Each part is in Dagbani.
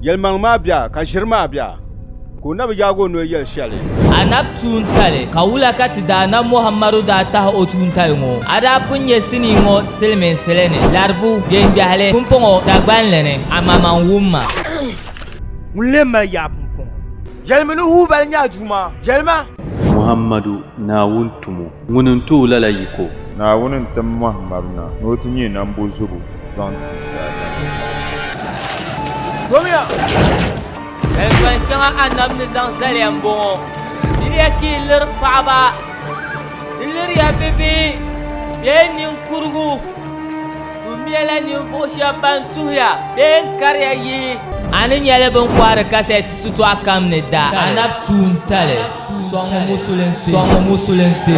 Yɛlimaŋli maa bia ka ʒiri maa bia, ka o na bi yaag o noli yɛli shɛli. Anabi tuuntali, ka wula ka ti Daanab Muhammadu daa tahi o tuuntali ŋɔ? A daa pun nya sinii ŋɔ silimiinsili ni, Laribu, Gengahili, pumpɔŋɔ Dagbanli ni, amaa man wum ma. Ŋun lee mali yaa pumpɔŋɔ? Yɛlimi ni Hubal nyɛ a Duuma. Yɛlima! Muhammadu, Naawuni tumo, ŋuni n-ti o lala yiko. Naawuni n-tim Muhammadu na ni o ti nyɛ nambozobo zaŋ ti daadamnim. Domiya! Zalikpan shɛŋa Anabi ni zaŋ zali ya m-bɔŋɔ, Miriya ka yi liri paɣiba, di liriya bibihi bee ninkurigu. Tummiya la ninvuɣ shɛb ban tuhiya bee n-kariya yihi. A ni nyɛli bɛ ni kɔhiri kasɛti sitɔɣu kam ni da. Anabi tuuntali sɔŋmi musulinsi. Sɔŋmi musulinsi.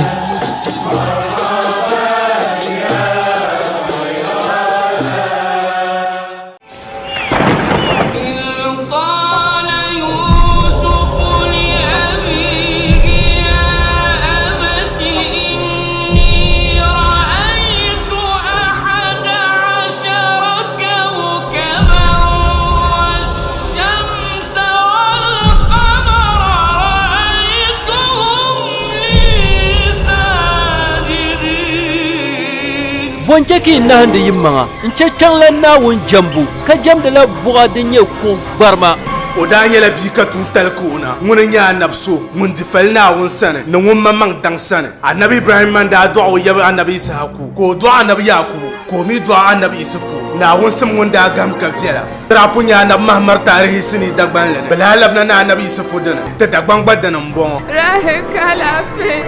Bɔ n-chɛ ka yi nahindi yimaŋa n-chɛ kpiɔŋlan Naawuni jɛmbu, ka jɛmdila buɣa din nyɛ kuɣ gbarima? O daa nyɛla bia ka tuuntali ka o na. Ŋuni n-nyɛ anabi so ŋun di fali Naawuni sani ni ŋun maŋmaŋ daŋ sani. Anabi Ibrahimma n-daa dɔɣi o yab anabi Issahaku, ka o dɔɣi anabi Yaakubu, ka o mi dɔɣi anabi Isufu. Naawuni sim ŋun daa gahim ka viɛla. Ti daa pun nya anabi Mahamar taarihi sinii Dagbanli ni. Bɛ lahi labina ni anabi Isufu dini, ti Dagbaŋ gba dini m-bɔŋɔ. Rahel ka alaafee.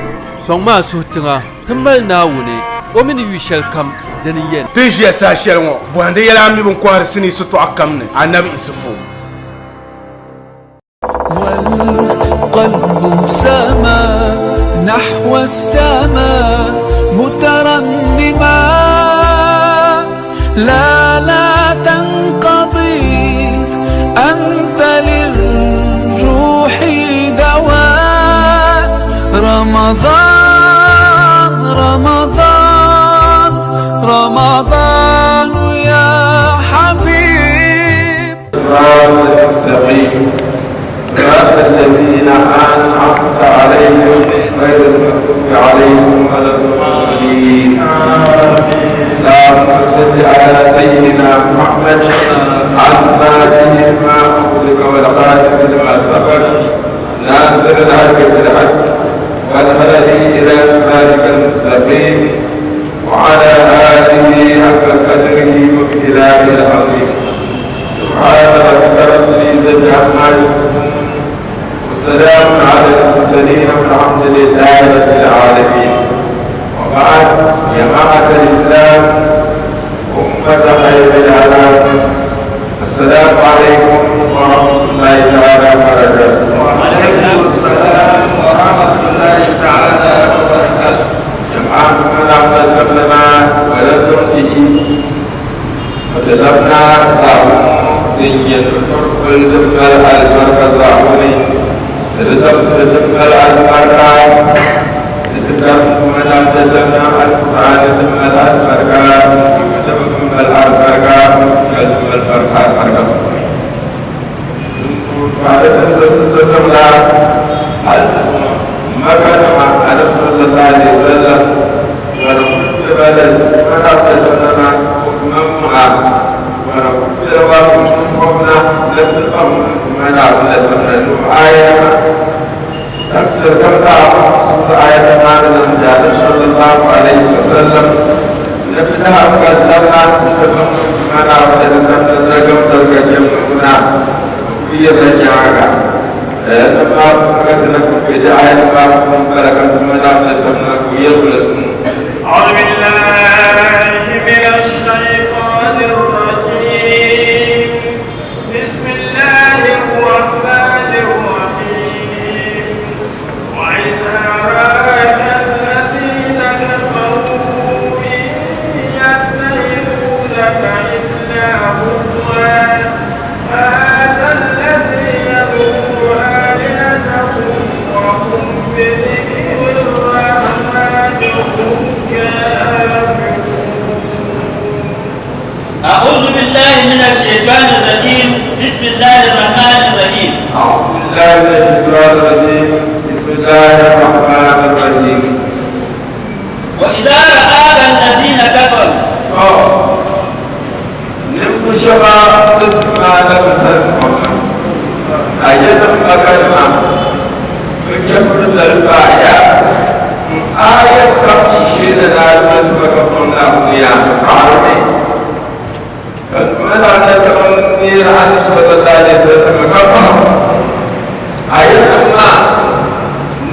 Sɔŋmi a suhu tiŋa, ti mali Naawuni, o mi ni yu shɛlikam dini yɛn. Ti ni ʒiya saha shɛli ŋɔ, bɔhindi yɛla a mi bɛ ni kɔhiri sinii sitɔɣu kam ni, Anabi Isufu. والقلب سما نحو السماء مترنما لا لا تنقضي أنت للروح دواء رمضان رمضان رمضان يا حبيب صراط المستقيم صراط الذين أنعمت عليهم غير المغضوب عليهم ولا الضالين اللهم صل على سيدنا محمد الفاتح لما أغلق والخاتم لما سبق ناصر الحق بالحق والهادي إلى صراطك المستقيم وعلى آله حق قدره ومقداره العظيم سبحان ربك رب العزة عما يصفون والسلام على المرسلين والحمد لله رب العالمين وبعد جماعة الإسلام أمة خير العالم السلام عليكم ورحمة الله تعالى وبركاته وعليكم السلام ورحمة الله تعالى وبركاته جماعة من أفضل ولم Ti labina saɣiŋgu din nyɛ tuɣili din mali alibarika zaɣibu ni, ni di dabisili din mali alibarika, ni ti karimbu mini Alizanda Alkur'aani din mali alibarika, ni tuuta din mali alibarika, ni shɛli din mali alibarika puuni. Din zaŋla hali Maka nima Anabi sallallahu alaihi wasallam ka di kuli kpɛ ba la maŋmaŋa ka di kuli kpɛla ba gomna la ti pam mana la tamna ni aya tafsir kam ta aya ma da nan ja sallallahu alaihi wasallam na bi da ka lamna ta mana da tamna da gam da ga jama'a fiye da nyaga ma ka tana ku fi da aya ma kun baraka kuma da ta tamna ku yi sun أعوذ بالله من الشيطان الرجيم بسم الله الرحمن الرحيم وإذا رآك الذين كفروا إن يتخذونك إلا هزوا هذا الذي يذكر آلهتكم وهم بذكر الرحمن هم كافرون أعوذ بالله من الشيطان الرجيم بسم الله Ninvuɣ shɛba ni ti maana bɛ sani Muhammad, a yɛlim ba kadama bɛ chɛfuritali paaya n aaya kam yi sheeni ni a dolsi ba ka kɔŋ Naawuni yaa kaɣiri mi. Ka Duuma Naa na ŋun neeri Annabi sallallahu alaihi wasallam ka bɔhi o, A yɛlim ma,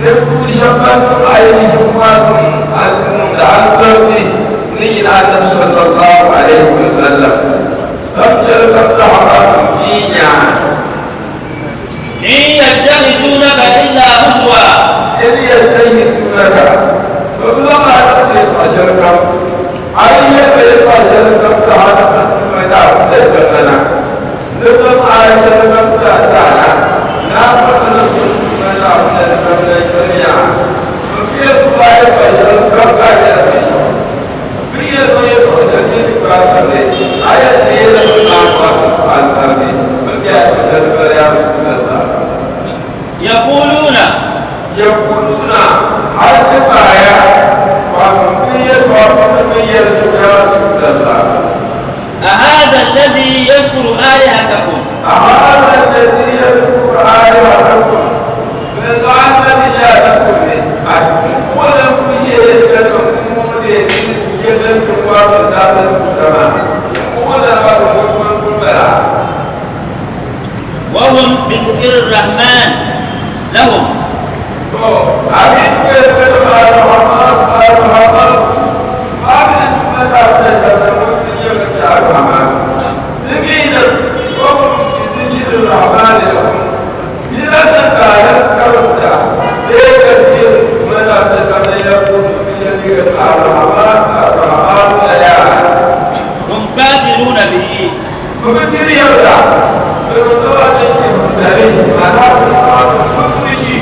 ninvuɣ shɛb ban niŋ ainihin waazu n-niŋdi ansarisi ni yini Annabi sallallahu alaihi wasallam tam shɛli kam zahama bia nyaan? In yattakhizunaka illa huzwa. In yattakhizunaka, bɛ bi zaŋ a niŋ yɛltɔɣ shɛli kam, a yi yɛli ba yɛltɔɣ shɛli kam zaa ni a Duuma Naawuni la kpɛmana, ni zaŋ a shɛli kam zaa taana, ni a kpɛmana ni Duuma Naawuni la kpɛmana sani a. Bɛ bi yɛn zaŋ a yɛltɔɣ shɛli kam ka a nyɛla binshɛɣu. Bɛ ni yɛn zaŋ yɛltɔɣ shɛli ni ti kpa a sani, a yɛn deei li mi maa maa ti kpa a sani, bɛ ni yɛn yɛl shɛli bala yaa Rasulallah. Yaquluuna. Yaquluuna, hal ti paaya, wato bɛ yɛltɔɣa puuni bɛ ni yɛli so yaa Rasulallah. Ahaza allazi yazkuru alihatakum. Ahaza allazi yazkuru alihatakum. Bɛ zaɣa na ni yaa di puuni, a wala ku ʒe ka niŋ muɣili yɛli ti wato daadam tusa maa, muɣili la wato ŋun kuli bala. Wa hum bi dhikri rahman lahum. To, a yi kpɛri ka niŋ Ar-Rahman, Ar-Rahman, maa mi ni tuma zaa bɛ ka ŋun ti nyɛ bɛ ti Ar-Rahman. Di mi niŋ wa hum bi dhikri Rahman lahum. Yi la niŋ ka a lan karimda bee ka ʒiri ŋmana ti kamina puuni shɛli ka Ar-Rahman, Ar-Rahman la yaa. Hum kafiruna bihi. Bɛ bi tiri yɛrida, bɛ niŋdila din nyɛ buntali, ma'ana bɛ niŋdila kufurishi,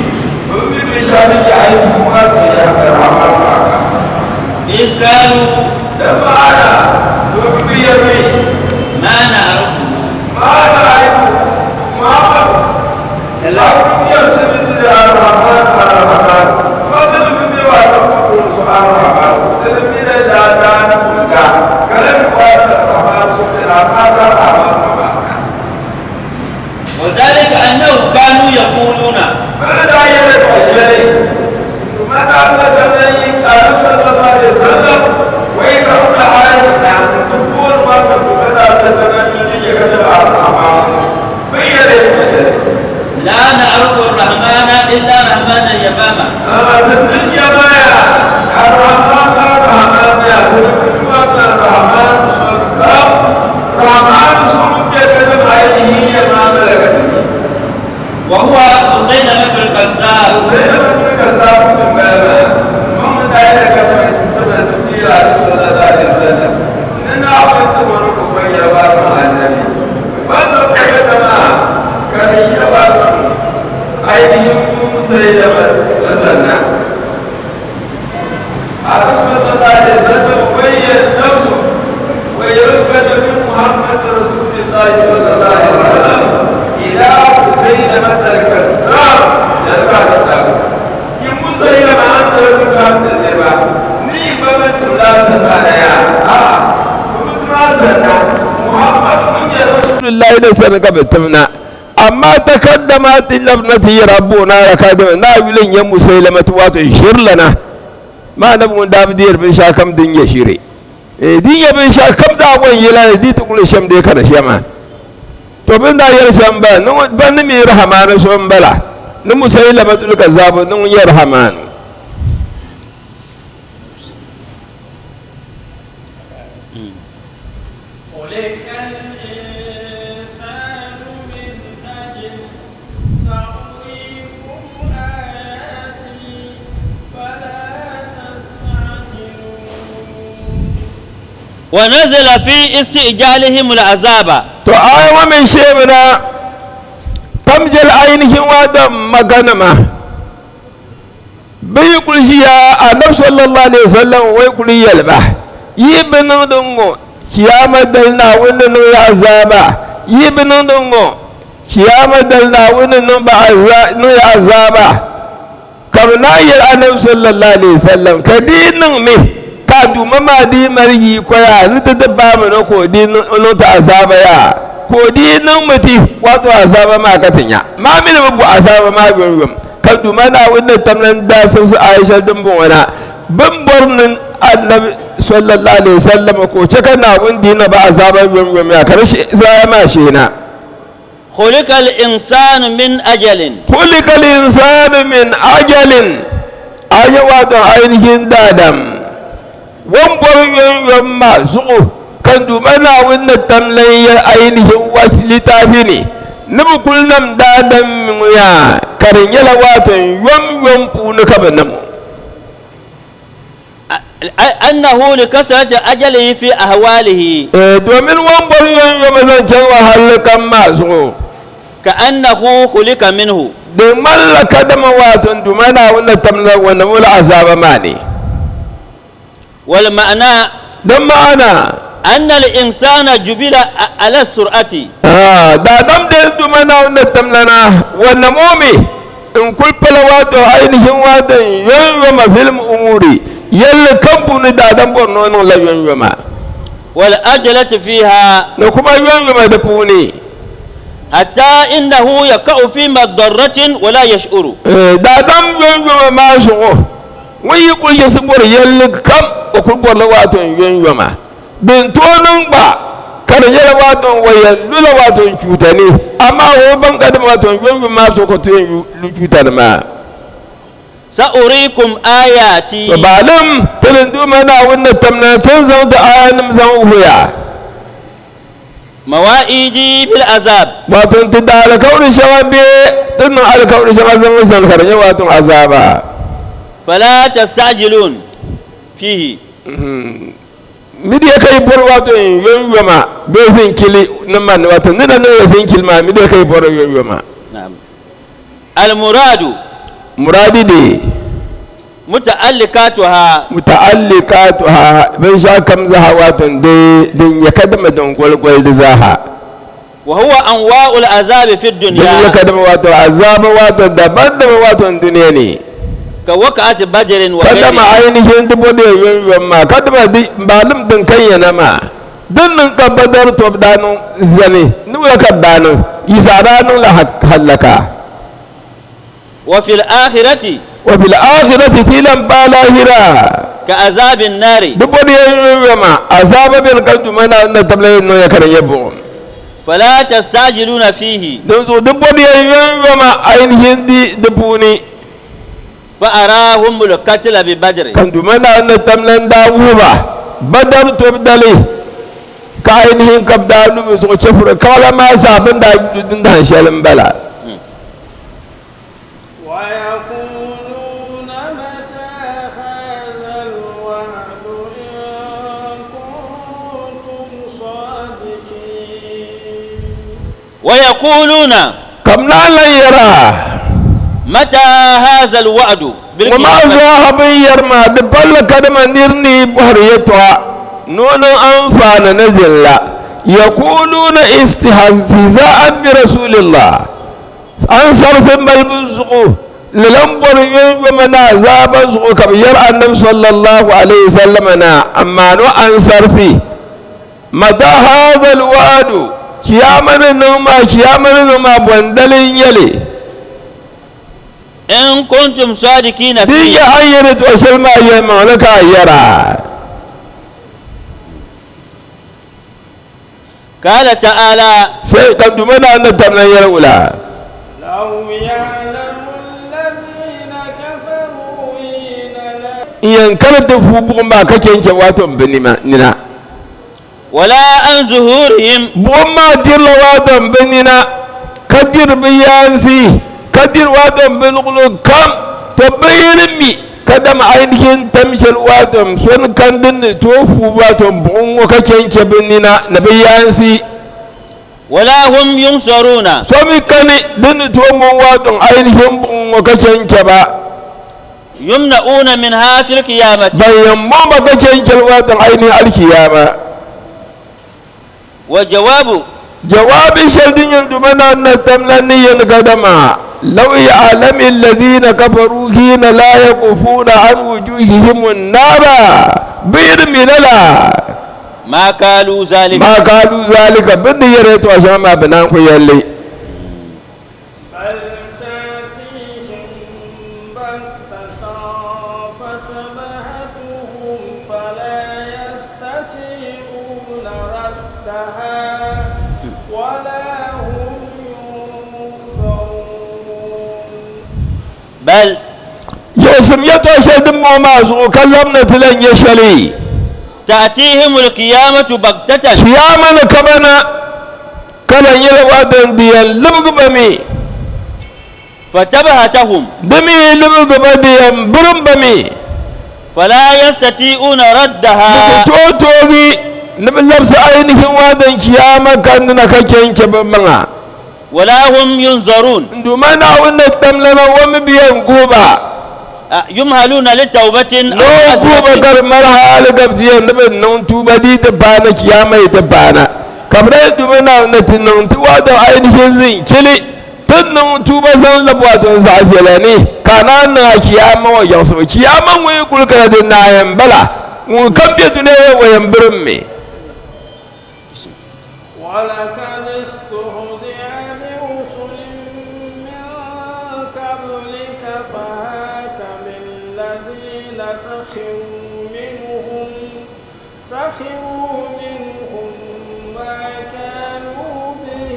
bɛ bi mi binshɛɣu din nyɛ ainihin wato ya Ar-Rahman maa ka. Iz kalu. Di ma'ana, bɛ bi yɛrimi. Ma na'rifu. Ma na'rifu Muhammad وذلك أنهم كانوا يقولون لا نعرف الرحمن إلا رحمن اليمامة وهو مسيلمة الكذاب Rasulullahi ni sani ka bɛ timna amma takaddamati labnati rabbuna lakadima na yuli n-nyɛ Musailamatu wato ʒirilana maa nabi ŋun daa bi deeri binshɛɣu kam din nyɛ ʒiri eh, din nyɛ binshɛɣu kam daa ŋun yɛla ni di ti kuli shɛm dee kana shɛma to bɛ ni daa yɛli shɛm bala ni ŋun ban ni mi Rahamaani so m-bala ni Musailamatul Kazzaabu ni ŋun nyɛ Rahamaanu. ونزل في استعجالهم العذاب To aya ŋɔ mini sheemina tamjɛli ainihin waadam magana ma bɛ yi kuli ʒiya Annabi sallallahu alaihi wasallam o yi kuli yɛli ba yi bi niŋdi ŋ-ŋɔ chiyaama dali Naawuni ni niŋ ya azaaba yi bi niŋdi ŋ-ŋɔ chiyaama dali Naawuni ni niŋ ba niŋ ya azaaba ka bɛ naan yɛli Annabi sallallahu alaihi wasallam ka di yi niŋmi ka Ka a Duuma maa dii mali yiko yaa ni ti ti paami ni ka o dii niŋ ti azaaba yaa? Ka o dii niŋmi ti wato azaaba maa ka ti nya. Maa mi ni bi bo azaaba maa yomyom. Ka Duuma Naawuni ni tam la n-daa siɣisi aaya shɛli din bɔŋɔ na, Bɛ ni bɔri ni Annabi sallallahu alaihi wasallam ka o chɛ ka Naawuni dii niŋ ba azaaba yomyom yaa ka di zaaya maa shihi na. Khuliqa al-insanu min ajalin. Khuliqa al-insanu min ajalin. A yi wato ainihin daadam ŋun bɔri yomyom maa zuɣu ka n Duuma Naawuni ni tam lan yɛli ainihin wa litaafi ni ni bɛ kul nam daadam mi ŋɔ yaa ka di nyɛla wato yomyom puuni ka bɛ nam o. Annahu li kasrati ajalihi fi ahwalihi. Domin ŋun bɔri yomyoma zaŋ chaŋ o halli kam maa zuɣu. Ka annahu khuliqa minhu. Di ŋmanila kadama waato n Duuma Naawuni ni tam la ŋun nam o la azaaba maa ni. Wal ma'na. Di ma'ana. Anna al insana jubila ala sur'ati. Daadam dee n Duuma Naawuni ni tam la na ŋun nam o mi. N kuli pala waato ainihin waato yonyoma fil umuri yɛlli kam puuni daadam bɔri ni o niŋ la yonyoma. Wal ajalati fiha. Ni kuma yonyoma di puuni. Hatta innahu yaka'u fi madarratin wa la yash'uru. Daadam yonyoma maa zuɣu ŋun yi kuli yiɣisi bɔri yɛlli kam o kuli bɔrila waato yonyoma. Din tooi niŋ gba ka di nyɛla waato o yɛn lula waato chuuta ni, amaa o bi baŋ kadama waato yomyom maa zuɣu ka o ti yɛn lu chuuta ni maa. Sa'uriikum aayaati. To baalim, ti ni Duuma Naawuni ni tim na ti ni zaŋ ti aayanim zaŋ wuhi ya. Mawa'iidi bil azab. Waato n-ti da alikauli shɛŋa bee ti niŋ alikauli shɛŋa zaŋ zani ka di nyɛ waato azaaba. Fala tasta'jiluun fiihi. Mi di ka yi bɔri waato n yomyoma bee zinkili ni man waato ni na niŋ ya zinkili maa mi di ka yi bɔri yomyoma. Naam. Al-muradu. Muradi de. Muta'alliqatuha. Muta'alliqatuha binshɛɣu kam zaaha waato di din nyɛ kadama din goli goli di zaaha. Wa huwa anwa'ul azabi fi dunya. Din nyɛ kadama waato azaaba waato daban daban waato dunia ni. Ka waqa'ati badrin wa Kadama ainihin di bɔdi ya yom yom maa kadama di baalim din kan yana maa din niŋ ka Badar tɔbu daa niŋ zani ni wula ka di daa niŋ Yisa daa niŋ la hallaka. Wa fil akhirati. Wa fil akhirati ti lan paai lahira. Ka azabin nari. Di bɔdi ya yomyoma azaaba beni ka Duuma Naawuni na tabila yɛn niŋ ya ka di nyɛ buɣim. Fala tastajiluna fihi. Dinzuɣu di bɔdi ya yomyoma ainihin di di puuni. Fa arahumul katla bi Badri. Ka Duuma Naawuni na tabila n-daa wuhi ba Badar tobu dali ka ainihin ka bɛ daa lu bɛ zuɣu chɛfuri kaɣila maa zaa bɛ ni daa lu dindahin shɛli m-bala. ويقولون متى هذا الوعد إن كنتم صادقين. ويقولون. Ka bɛ naan lan yɛra. متى هذا الوعد. Ŋɔ maa zaaha bɛ ni yɛri maa di palli kadama nir ni yi bɔhiri yɛtɔɣa ni o niŋ anfaani ni din la. Yaquluuna istihzaa'an bi rasuulillah. Ansarisi malibu zuɣu ni lan bɔri yomyoma ni azaaba zuɣu ka bɛ yɛri Annabi sallallahu alaihi wasallama na, amaa ni o ansarisi, Mata haadha alwa'adu, Chiyaama ni niŋ maa, chiyaama ni niŋ maa bɔndali n-nyɛ li? In kuntum sadiqina Di fi. nyɛ a ni yɛri tɔɣ shɛli maa yɛlimaŋli ka a yɛra. Kaala ta'ala. Sai ka Duuma Naawuni ni tam lan yɛli wula? Law ya'lamu alladhina kafaru hina la. N yɛn kari ti fuu buɣim maa ka chɛ n-chɛ waato m bi nina. Wala an zuhurihim. Buɣim maa dirila waato m bi nina, ka diri bɛ yaansi, ka diri waato m bi luɣili kam. To bɛ yi ni mi kadama ainihin tam shɛli waato soni kani din ni tooi fuui waato buɣim ŋɔ ka chɛ n-chɛ bɛ nina ni bɛ yaansi. Wala hum yunsaruna. So mi kani din ni tooi mɔŋ waato ainihin buɣim ŋɔ ka chɛ n-chɛ ba. Yumna'una minha fil qiyamati. Ban yɛn mɔŋ ba ka chɛ n-chɛ ba waato ainihin alkiyama. Wa jawabu. Jawaabi shɛli din yɛn Duuma Naawuni na tam la ni yɛli kadama, Law ya'lami allazina kafaru hina la yakufuuna an wujuhihim an-naara, Bɛ yi di mi lala. Ma kaalu zalika. Ma kaalu zalika. Bɛ ni yɛri yɛtɔɣ shɛŋa maa bɛ naan ku yɛli li. Bal ta'tihim baghtatan fatabhatuhum fala yastati'una raddaha wala hum yunzarun. Bal. Yiɣisim yɛtɔɣ shɛli din bɔŋɔ maa zuɣu ka labina ti lan nyɛ shɛli. Ta'tihimul qiyamatu baghtatan. Chiyaama ni ka ba na, ka na nyɛla wadan di yɛn libigi ba mi. Fatabhatahum. Di mi yi libigi ba di yɛn birim ba mi. Fala yastati'una raddaha. Di ku tooi toogi ni bɛ labisi ainihin wadan chiyaama kandi na ka chɛ n-chɛ bɛ maŋa. Wala hum yunzarun. N Duuma Naawuni ni tamlana o mi bi yɛn guhi ba. Yumhaluna li tawbatin aw azimatin. Ni o guhi ba ka di mali hali ka bɛ ti yɛn ni bɛ niŋ tuuba di yi ti paana Chiyaama yi ti paana. Ka bɛ daa Duuma Naawuni ni ti niŋ ti wato ainihin zinkili ti niŋ tuuba zaŋ labi wato n zaɣ viɛla ni ka a naan niŋ a Chiyaama ŋɔ yiɣisibu. Chiyaama ŋun yi kuli kana di naai m-bala. Ŋun kam be dunia ŋɔ o yɛn birimmi. ولقد استهزئ برسل من قبلك فهاك بالذين سخروا منهم سخروا منهم ما كانوا به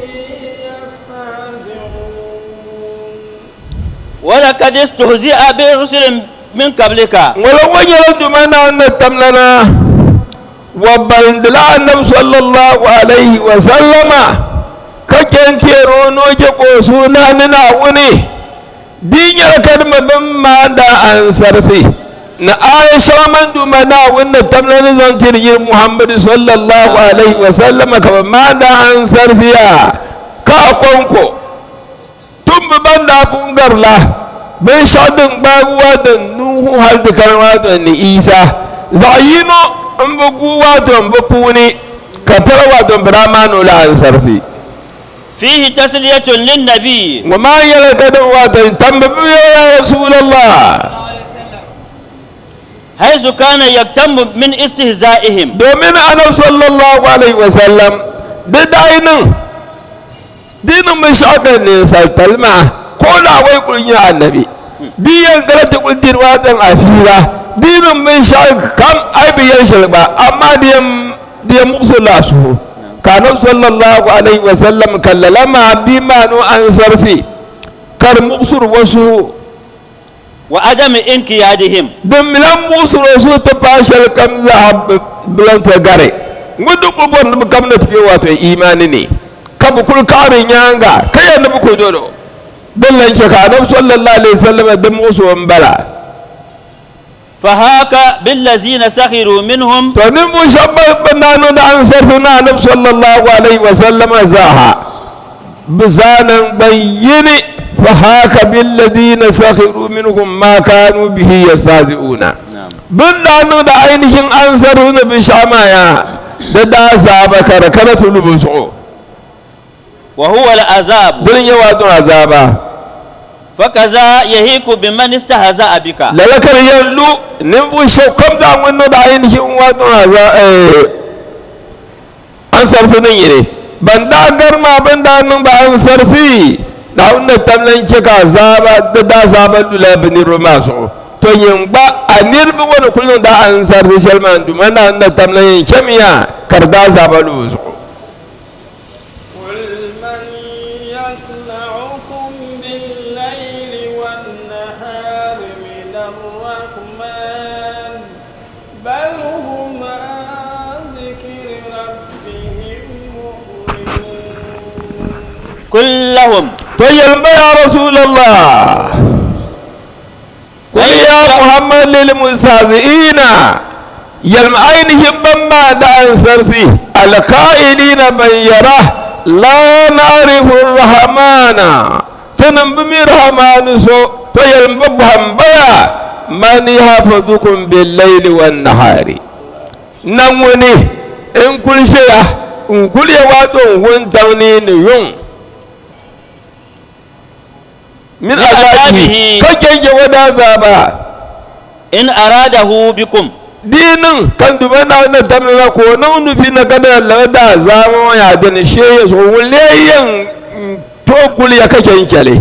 يستهزئون ولقد استهزئ برسل من قبلك Ŋɔlɔ ŋɔ nyɛla Duuma Naawuni ni tamlana. Wa balindila Annabi sallallahu alaihi wa sallama ka chɛ n-teeri o ni o chɛ ka o suhu nahi ni Naawuni. Di nyɛla kadama bɛ ni maandi ansarisi ni aaya shɛŋa mini Duuma Naawuni ni tamla ni zaŋ tiri nyini Muhammadu sallallahu alaihi wa sallama ka bɛ maandi ansarisi ya ka a kɔŋko. Tumbu ban daa pun garila binshɛɣu din gbaagi wato Nuhu hal ti kana wato ni Isa zaɣ yino m-bi guui wato m-bi puuni ka pala wato m-bi daa maani o la ansarisi. Fihi tasliyatun linnabiy. Ŋɔ maa nyɛla ka din wato tambu bi yo ya Rasulallah. Haizu kana yaktammu min istihza'ihim. Domin Annabi sallallahu alaihi wasallam di daa yi niŋ Di niŋ binshɛɣu ka ninsal tali maa ka o daa wai kuli nyɛ anabi. Bia yɛn gala ti kuli diri waa daŋ afiira. Di niŋ binshɛɣu kam a yi bi yɛli shɛli gba amaa di yɛn di yɛn muɣisi o la a suhu. Ka anabi sallallahu alaihi wa sallam ka lala maa bia maa ni o ansarisi ka di muɣisiri o suhu. Wa adami inqiyadihim. Din mi lan muɣisir o suhu ti paai shɛlikam zaa bi lan ti gari. Ŋun di kul bɔri ni bɛ kamina ti be wato imaani ni, ka bɛ kul kaɣiri nyaaŋa ka yɛli ni bɛ ku dol o. Din lan chɛ ka Anabi sallallahu alaihi wasallam di muɣis o m-bala. Fahaka billazina sakhiru minhum. To ninvuɣ shɛb bɛn daa niŋdi ansarisi ni Anabi sallallahu alaihi wasallam zaaha, bɛ zaa naŋgban yini, fahaka billazina sakhiru minhum ma kanu bihi yastahzi'una. Bɛn daa niŋdi ainihin ansarisi ni binshɛɣu maa yaa, di daa zaaba ka di kana ti lu bɛ zuɣu. Wa huwa al-azabu. Dini n-nyɛ waadɔŋ azaaba. Fakaza yahiku biman istahza'a bika. Lala ka di yɛn lu ninvuɣ shɛb kam zaa ŋun niŋdi ainihin waadɔŋ ansarisi ni nyini. Ban daa gari maa bɛn daa niŋ ba ansarisi, Naawuni ni tam lan chɛ ka azaaba di daazaaba lula bɛ niriba maa zuɣu. To nyin gba a niriba ŋɔ ni kul niŋdi a ansarisi shɛli maa n Duuma Naawuni ni tam lan yɛn chɛmiya ka di daazaaba lu bɛ zuɣu. قل من يكلأكم بالليل والنهار من الرحمن بل هم عن ذكر ربهم معرضون. قل لهم. To yɛlim ba ya Rasulallah, Kul ya Muhammad lil mustahzi'ina, yɛlim ainihin ban maa da ansarsi alqa'ilina ban yara la na'rifu rahmana tinim bi mi rahmanu so, to yɛlim ba bɔhim baya man yahfazukum bil layli wan nahari na ŋuni n kuli sheya n kuli ya wato wuntaŋ ni ni yuŋ min azabihi ka jɛnjɛ o daazaaba. In aradahu bikum. Di yi niŋ ka n Duuma Naawuni na damdi na ka o niŋ nufi na ka dina lahi daazaaba ŋɔ yaa dini shee ya zuɣu, ŋun lee yɛn tooi guli ya ka chɛ n-chɛ li?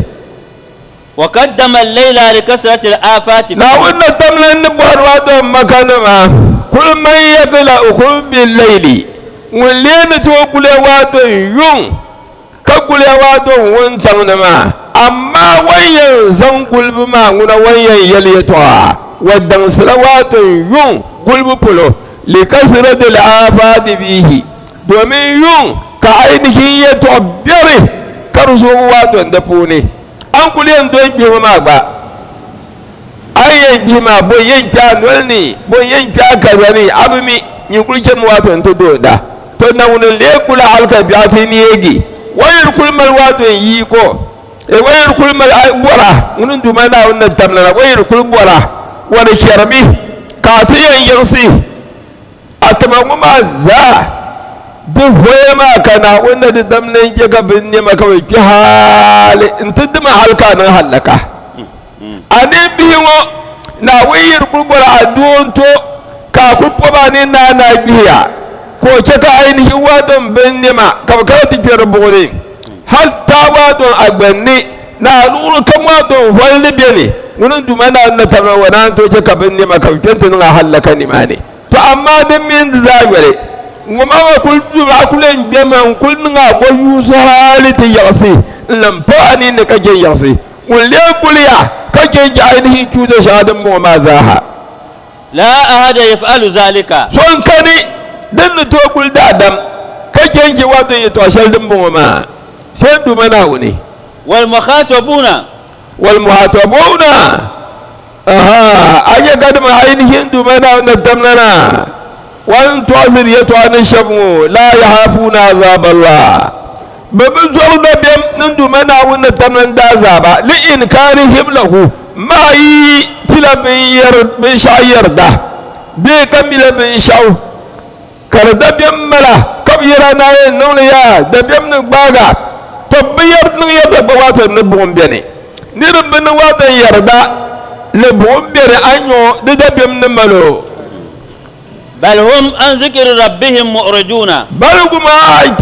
وقدم الليل لكثرة الآفات فيه. Naawuni na damli n ni bɔhiri maa dɔn Makanima, Kul man yakla'ukum bil-layli, ŋun lee ni tooi guli ya waa dɔn yuŋ ka guli ya waa dɔn wuntaŋ ni maa, amaa o ni yɛn zaŋ gulibu maa ŋuna o ni yɛn yɛli yɛtɔɣa wa daŋsila waa dɔn yuŋ gulibu polo, likasrati al-aafaati fiihi, domin yuŋ ka ainihin yɛtɔɣ biɛri ka di zoogi waa dɔn di puuni. A ni kul yɛn dɔn kpihibu maa gba, a yi yɛn kpihi maa, bɔ n-yɛn kpe a noli ni, bɔ n-yɛn kpe a kaza ni, a bi mi, nyin kul chɛmi waato nti doonda. To Naawuni lee kul hal ka biɛɣu ti neegi. O yi kul mali waato n-yiko, e o yi kul mali a bɔra, ŋuni n-Duuma Naawuni ni tamli na, o yi kul bɔra, o di chɛrimi ka a ti yɛn yiɣisi a tima ŋɔ maa zaa. Di voya maa ka Naawuni ni di damli n-chɛ ka binnɛma ka bɛ kpi hali nti dima hal ka a niŋ hallaka. A ni bihi ŋɔ, Naawuni yi di kul bɔri a doo n-to ka a kul pɔbi a ni naai ni a gbihiya, ka o chɛ ka ainihi waa din binnɛma ka bɛ kana ti kpe di buɣu ni, hal taawaa din a gbanni ni a luɣili kam waa din voli ni beni, ŋuni n-Duuma Naawuni ni tabila o naan tooi chɛ ka binnɛma ka bɛ kpe nti niŋ a hallaka nimaani. To amaa din mini di zaa yoli, ŋɔ maa gba kul dumi a kul yɛn gbɛmi n-kul niŋ a bɔ yuusi hali ti yiɣisi n-lan paɣ a ninni ka chɛ yiɣisi. Ŋun lee kuliya ka chɛ n-chɛ ainihin chuuta shɛŋa din bɔŋɔ maa zaaha. Laa ahada yaf'alu zalika. So n-kani din ni tooi kuli daadam ka chɛ n-chɛ wato yɛtɔɣ shɛli din bɔŋɔ maa, sai n Duuma Naawuni. Walmukhatabuna. Walmuhatabuna. Aha, a nya ka dama ainihin Duuma Naawuni ni tamla na, wan tɔɣisiri yɛtɔɣa ni shɛba ŋɔ, laa yahafuuna azaab Allah, bɛ bi zɔri dabiɛm ni Duuma Naawuni ni tamla n daazaaba, li inkaarihim lahu, maa yi tila binshɛɣu yɛrida bee ka mila binshɛɣu ka di dabiɛm mala ka bɛ yɛra ni a yɛn niŋ li yaa dabiɛm ni gbaaga, tɔ bɛ yɛri niŋ yɛrida gba wato ni buɣim beni. Niriba bɛ ni wato yɛrida ni buɣim beni a nyo di dabiɛm ni mal o. Bal hum an zikri rabbihim mu'riduna. Bal kuma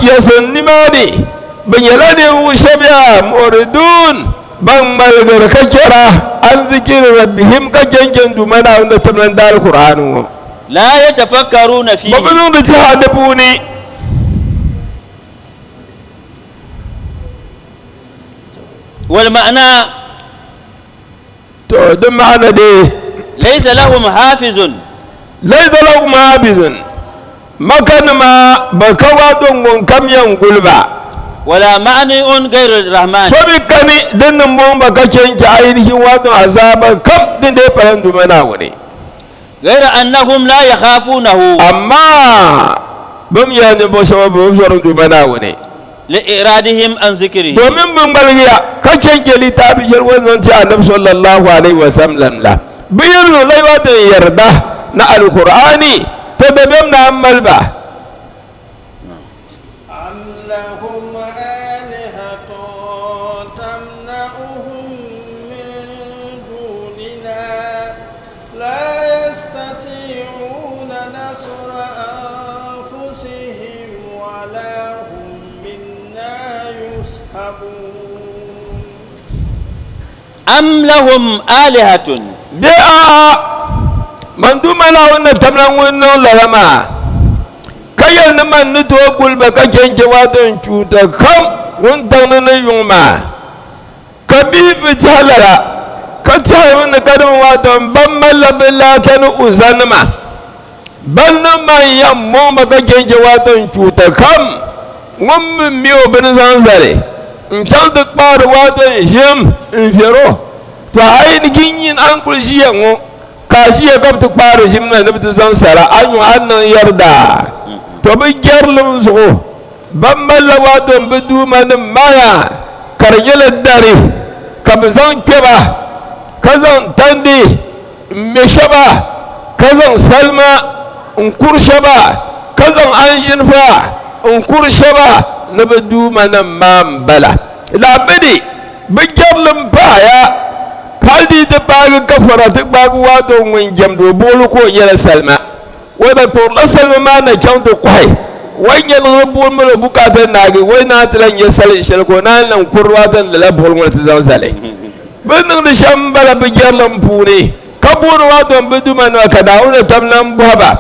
yiɣisi nimaani bɛ nyɛla ninvuɣ shɛb yaa mu'ridun ban ŋmaligiri ka chɛra an zikri rabbihim ka chɛnchɛn Duuma Naawuni ni tim n-daai Alkur'aani ŋɔ. La yatafakkaruna fihi. Bɛ bi niŋdi tɛha di puuni. Wal ma'na. To di ma'ana dee. Laysa lahum hafizun. Laysa lahum hafizun. Makanima bɛ ka wato ŋun kam yɛn guli ba. Wala ma'ani'un gayri rahman. So bi kani din ni mɔŋ ba ka chɛ n-chɛ ainihin wato azaaba kam din dee pala n Duuma Naawuni. Ghayra annahum la yakhafunahu. Amaa bɛ mi nyɛla ninvuɣ shɛba bɛ bi zɔri n Duuma Naawuni. Li'iradihim an zikrihi. Domin bɛ ŋmaligiya ka chɛ n-chɛ litaafi shɛli o ni zaŋ ti Annabi sallallahu alaihi wasallam la. Bɛ yi niŋ lala din yarida ni Alkur'aani, tɔ dabiɛm naan mali ba. Am lahum alihatun tamna'uhum min dunina La yastati'una nasra anfusihim wa la hum minna yushabun. Am lahum alihatun. Bee a'a, man Duuma Naawuni ni tamla ŋun niŋ lala maa, ka yɛli ni man ni tooi guli ba ka chɛ n-chɛ waato n chuuta kam wuntaŋ ni ni yuŋ maa. Ka bihi bi tɛhi lala, ka tɛhimi ni kadama waato m ba malila bɛ laata ni Uzanima. Ban niŋ ma n-yɛn mɔŋ ma ka chɛ n-chɛ waato n chuuta kam, ŋun mi mi o bini zaŋ zali n-chaŋ ti kpaari waato n-ʒim n-viɛr o. Tɔ a yi ni ki nyin a ni kul ʒiya ŋɔ, ka a ʒiya ka bɛ ti kpaari ʒim na ni bɛ ti zaŋ sara a nyu a ni niŋ yɛrida. Tɔ bɛ jɛrilim zuɣu Ban malila waato m-bi duumanim maaya ka di nyɛla dari, ka bɛ zaŋ kpe ba, ka zaŋ tandi m-me shɛba, ka zaŋ salima n-kuri shɛba, ka zaŋ anzinfa n-kuri shɛba ni bɛ duumanim maa m-bala. Lala bɛ di bɛ jɛrilim paaya. Hali di yi ti paagi ka fara ti gbaagi waato ŋun jɛmdi o buɣili ka o nyɛla salima, o na kpuɣirila salima maa na chaŋ ti kɔhi. O yi nyɛligiri buɣili mali o bukaata naagi, o yi naan ti lahi nya salin shɛli ka o naan lahi kuri waato lala buɣili ŋɔ ni ti zaŋ zali. Bɛ ni niŋdi shɛm m-bala bɛ jɛrilim puuni, ka booni waato bɛ duumanima ka Naawuni tam lan bɔhi ba,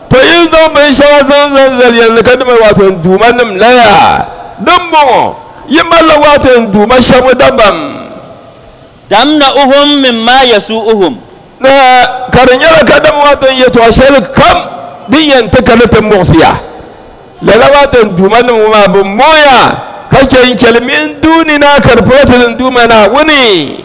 To yi zaŋ binshɛŋa zaŋ zaŋ zali ya ni ka dima waato n duumanim la yaa? Dimbɔŋɔ, yi malila waato n duuma shɛm dabam. Tamna'uhum mimma yasu'uhum. Na ka di nyɛla kadama waato n yɛtɔɣ shɛli kam din yɛn ti ka ni ti muɣisi ya. Lala waato n duumanim ŋɔ maa bi mooya ka chɛ n-chɛli min duunina ka di pala ti ni Duuma Naawuni.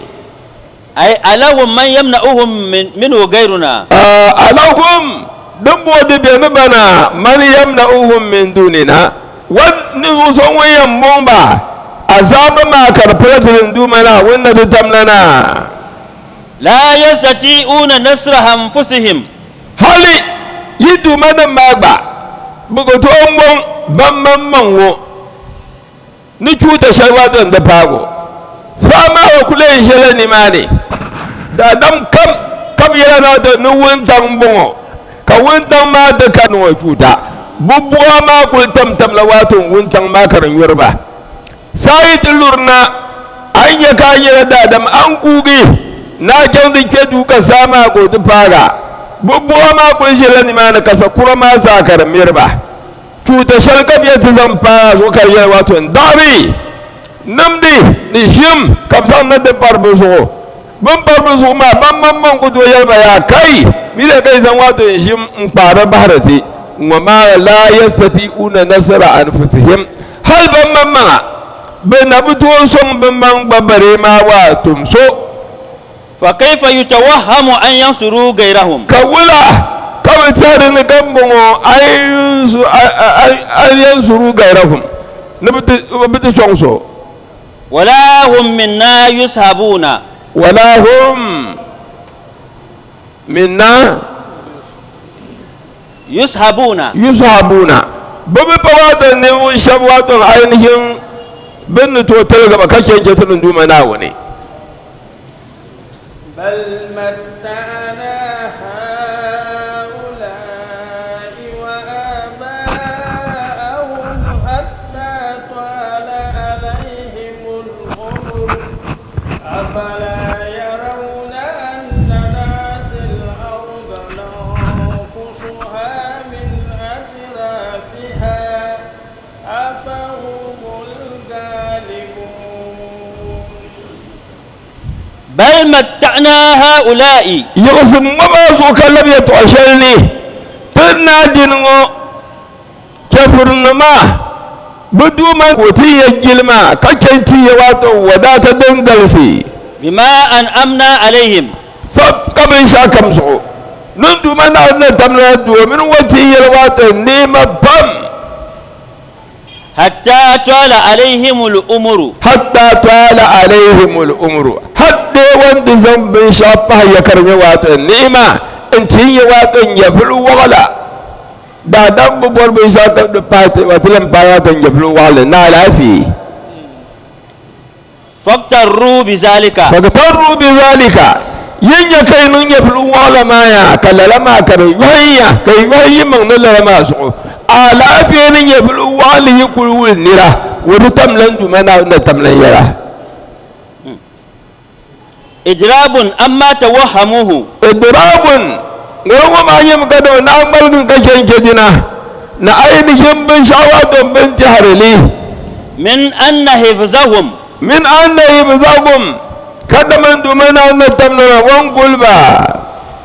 Ay alahum man yamna'uhum minhu gayruna. Alahum din bo di be ni bana man yamna'uhum min dunina wan ninvuɣ so ŋun yɛn mɔŋ ba azaaba maa ka di pala ti ni Duuma Naawuni na ti tamla na. La yastati'una nasra anfusihim. Hali yi duumanim maa gba bɛ ku tooi mɔŋ ban maŋmaŋ ŋɔ ni chuuta shɛli gba din di paagi o. Saa maa gba kul yɛn ʒiɛla nimaani. Daadam kam ka bɛ yɛla na ti ni wuntaŋ m-bɔŋɔ, ka wuntaŋ maa ti ka niŋ o chuuta. Bɛ buɣa maa kul tamtamla waato wuntaŋ maa ka di nyuri ba. Saa yi ti lurina, a yi nya ka a nyɛla daadam, a ni kuugi ni a chaŋ ti kpe duu ka saa maa ka o ti paag a. Bɛ buɣa maa kul ʒiɛla nimaani ka sakura maa zaa ka di miri ba. Chuuta shɛli ka bɛ yɛn ti zaŋ paai a zuɣu ka di yɛli wato n daɣiri nimdi ni ʒim ka bɛ zaŋ na ti pari bɛ zuɣu. Bɛ ni pari bɛ zuɣu maa, ban maŋmaŋ ku tooi yɛli ba yaa kai, miriya ka yi zaŋ wato n ʒim n-kpaari bahiri ti ŋɔ maa laa yastati'una nasra anfusihim hali ban maŋmaŋa bɛ na bi tooi sɔŋ bɛ maŋ gba bare maa waatom so. Fa kayfa yutawahhamu an yansuruu gayrahum. Ka wula ka bɛ tɛhiri ni ka m-bɔŋɔ an yansuruu gayrahum, ni bɛ ti sɔŋ so. Wala hum minna yushabuuna. Wala hum minna. Yushabuuna. Yushabuuna. Bɛ bi pa waato ninvuɣ shɛba waato ainihin bɛ ni tooi tiligi ba ka chɛ n-chɛ ti ni Duuma Naawuni. Bal matta'na ha'ula'i wa aba'ahum hatta tala alayhimul umr afala yarawna anna na'til arda nanqusuha min atrafiha afahumul ghalibun. Bal matta'na ha'ula'i. Yiɣisim ŋɔ maa zuɣu ka labi yɛtɔɣ shɛli ni ti ni naa dini ŋɔ, chɛfurinima, bɛ Duuma ka o ti ya jilima ka chɛ n-ti ya waato wadaata din galisi. Bima an'amna alayhim. Sab ka binshɛɣukam zuɣu ni n Duuma Naawuni ni tamla domin o ti yɛli waato neema pam. Hatta twala alayhimul umuru. Hatta twala alayhimul umuru. Har dai wanda zaŋ binshɛɣu pahi ya ka di nyɛ waato ni'ima n-ti nyɛ waato nyɛvili waɣila. Daadam bi bɔri binshɛɣu ka di pahi ti ti lan paai waato nyɛvili waɣili ni alaafee. Faktarru bi zalika. Faktarru bi zalika. Yi nya ka yi niŋ nyɛvili waɣila maa yaa, ka lala maa ka di yɔhi ya, ka yi yɔhi yi maŋ ni lala maa zuɣu. Alaafee ni nyɛvili waɣinli yi kuli wuli nira, o di tam lan Duuma Naawuni na tam lan yɛla. Idrabun amma tawahhamuhu. Idrabun, ŋɔ ŋɔ maa nyɛmi kadama naa ŋmaligim ka chɛ n-chɛ dina, ni ainihin binshɛɣu wato bɛ ni tɛhiri li. Min anna hifzahum. Min anna hifzahum, kadama n Duuma Naawuni na tam lana o ni guli ba.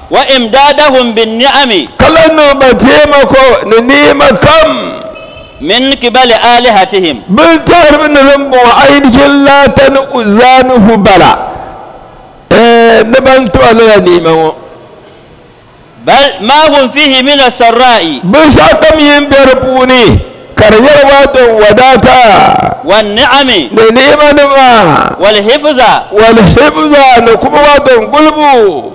Wa imdadahum bin ni'ami. Ka lan niŋ ba taimako ni ni'ima kam. Min kibali alihatihim. Bɛ ni tɛhiri mi ni din bɔŋɔ ainihin Laata ni Uzza ni Hubala, eh, ni ban ti ba lala ni'ima ŋɔ. Bal ma hum fihi min asarra'i. Binshɛɣu kam yi ni be di puuni ka di nyɛla waato wadaata. Wan ni'ami. Ni ni'imanima. Wal hifza. Wal hifza ni kuma waato gulibu.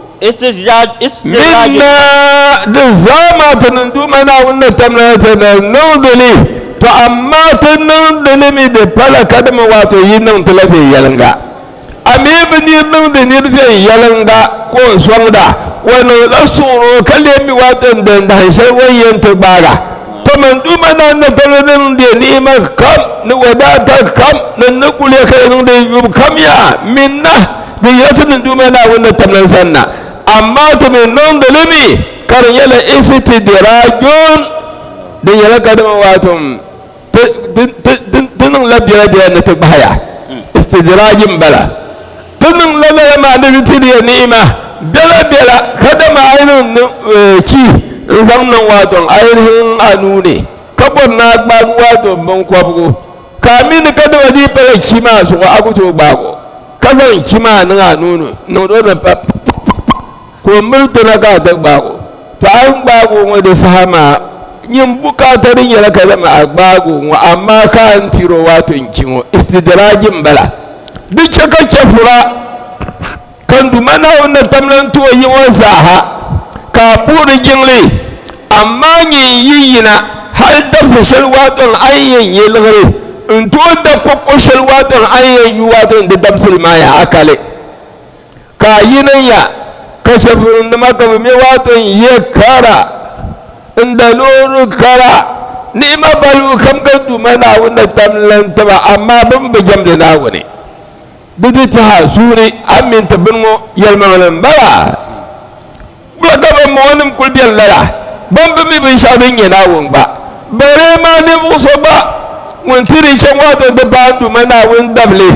Minna di zaa maa ti niŋ Duuma Naawuni ni tamla ti ni niŋdi li, to amaa ti niŋdi li mi di pala kadama waato yi niŋ ti la viɛnyɛliŋga. A mi bi nir niŋdi nir viɛnyɛliŋga ka o sɔŋda, o niŋla suɣuro ka lee mi wato n-dini dahin shɛli o ni yɛn ti gbaaga. Tɔ man Duuma Naa ni tibili niŋdi ni'ima kam ni wadaata kam ni n ni kul ya ka yi niŋdi yubu kam yaa minna di yila ti ni Duuma Naawuni ni tamli n sani na. Amaa ti mi niŋdi li mi ka di nyɛla isitidirajun, di nyɛla kadama wato ti niŋla biɛla biɛla ni ti gbahaya, istidraaj m-bala. Ti niŋla lala maa ni di ti di ya ni'ima biɛla biɛla kadama a yi niŋ chi n-zaŋ niŋ wato ainihin a nuu ni ka bɔri ni a gbaagi wato binkɔbigu ka a mi ni kadama di yi pala chi maa zuɣu a ku tooi gbaagi o ka zaŋ chi maa niŋ a nuu ni niŋdi o ni pa ka o miri ti na ka a ti gbaag o. To a ni gbaag o ŋɔ di saha maa, nyin bukaata di nyɛla kadama a gbaag o ŋɔ, amaa ka a ni tiri o waato n-chi ŋɔ, istidraaji m-bala. Di chɛ ka chɛfura ka n Duuma Naawuni na tam lan ti o yi ŋɔ zaaha, ka a puhiri jiŋli, amaa nyin yi yina hal dabisi shɛli waato a ni yɛn nya liɣiri n-tooi da kɔkɔ shɛli waato a ni yɛn nyu waato di dabisili maa yaa a kali. Ka a yi ni nya ka chɛfurinima ka bɛ me waato n-ye kara n-da loori kara ni'ima balibu kam ka Duuma Naawuni ni tam lan ti ba, amaa bɛ mi bi jɛmdi Naawuni. Di di tɛha suuri a mini ti bini ŋɔ yɛlimaŋli m-bala. Wula ka bɛmbɔŋɔnim kul beni lala? Bɛn bi mi binshɛɣu din nyɛ Naawuni gba. Bɛree maa ninvuɣ so gba ŋun ti di chaŋ waato nti paai n Duuma Naawuni dabili,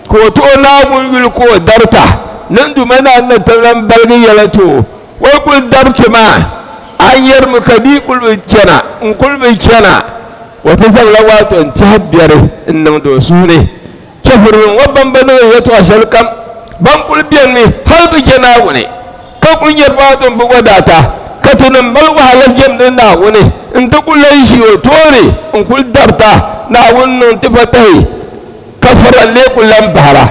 ka o ti o Naawuni yuli ka o darita ni n Duuma Naawuni ni ti lan baligi yɛla ti o, o yi kul dariti maa, a yɛrimi ka di kul bi chana, n kul bi chana. O ti zaŋla waato n-tɛhi biɛri n-niŋdi o suhu ni. Chɛfurinim ŋɔ ban bi niŋ yɛtɔɣ shɛlikam, ban kul benimi hal bɛ je Naawuni, ka kul nyari waato m-bi wadaata, ka tinim mali wahala jɛmdi Naawuni nti ku lan ʒi o tooni n-kul darita Naawuni niŋ ti fatahi, ka fara lee ku lan bahira.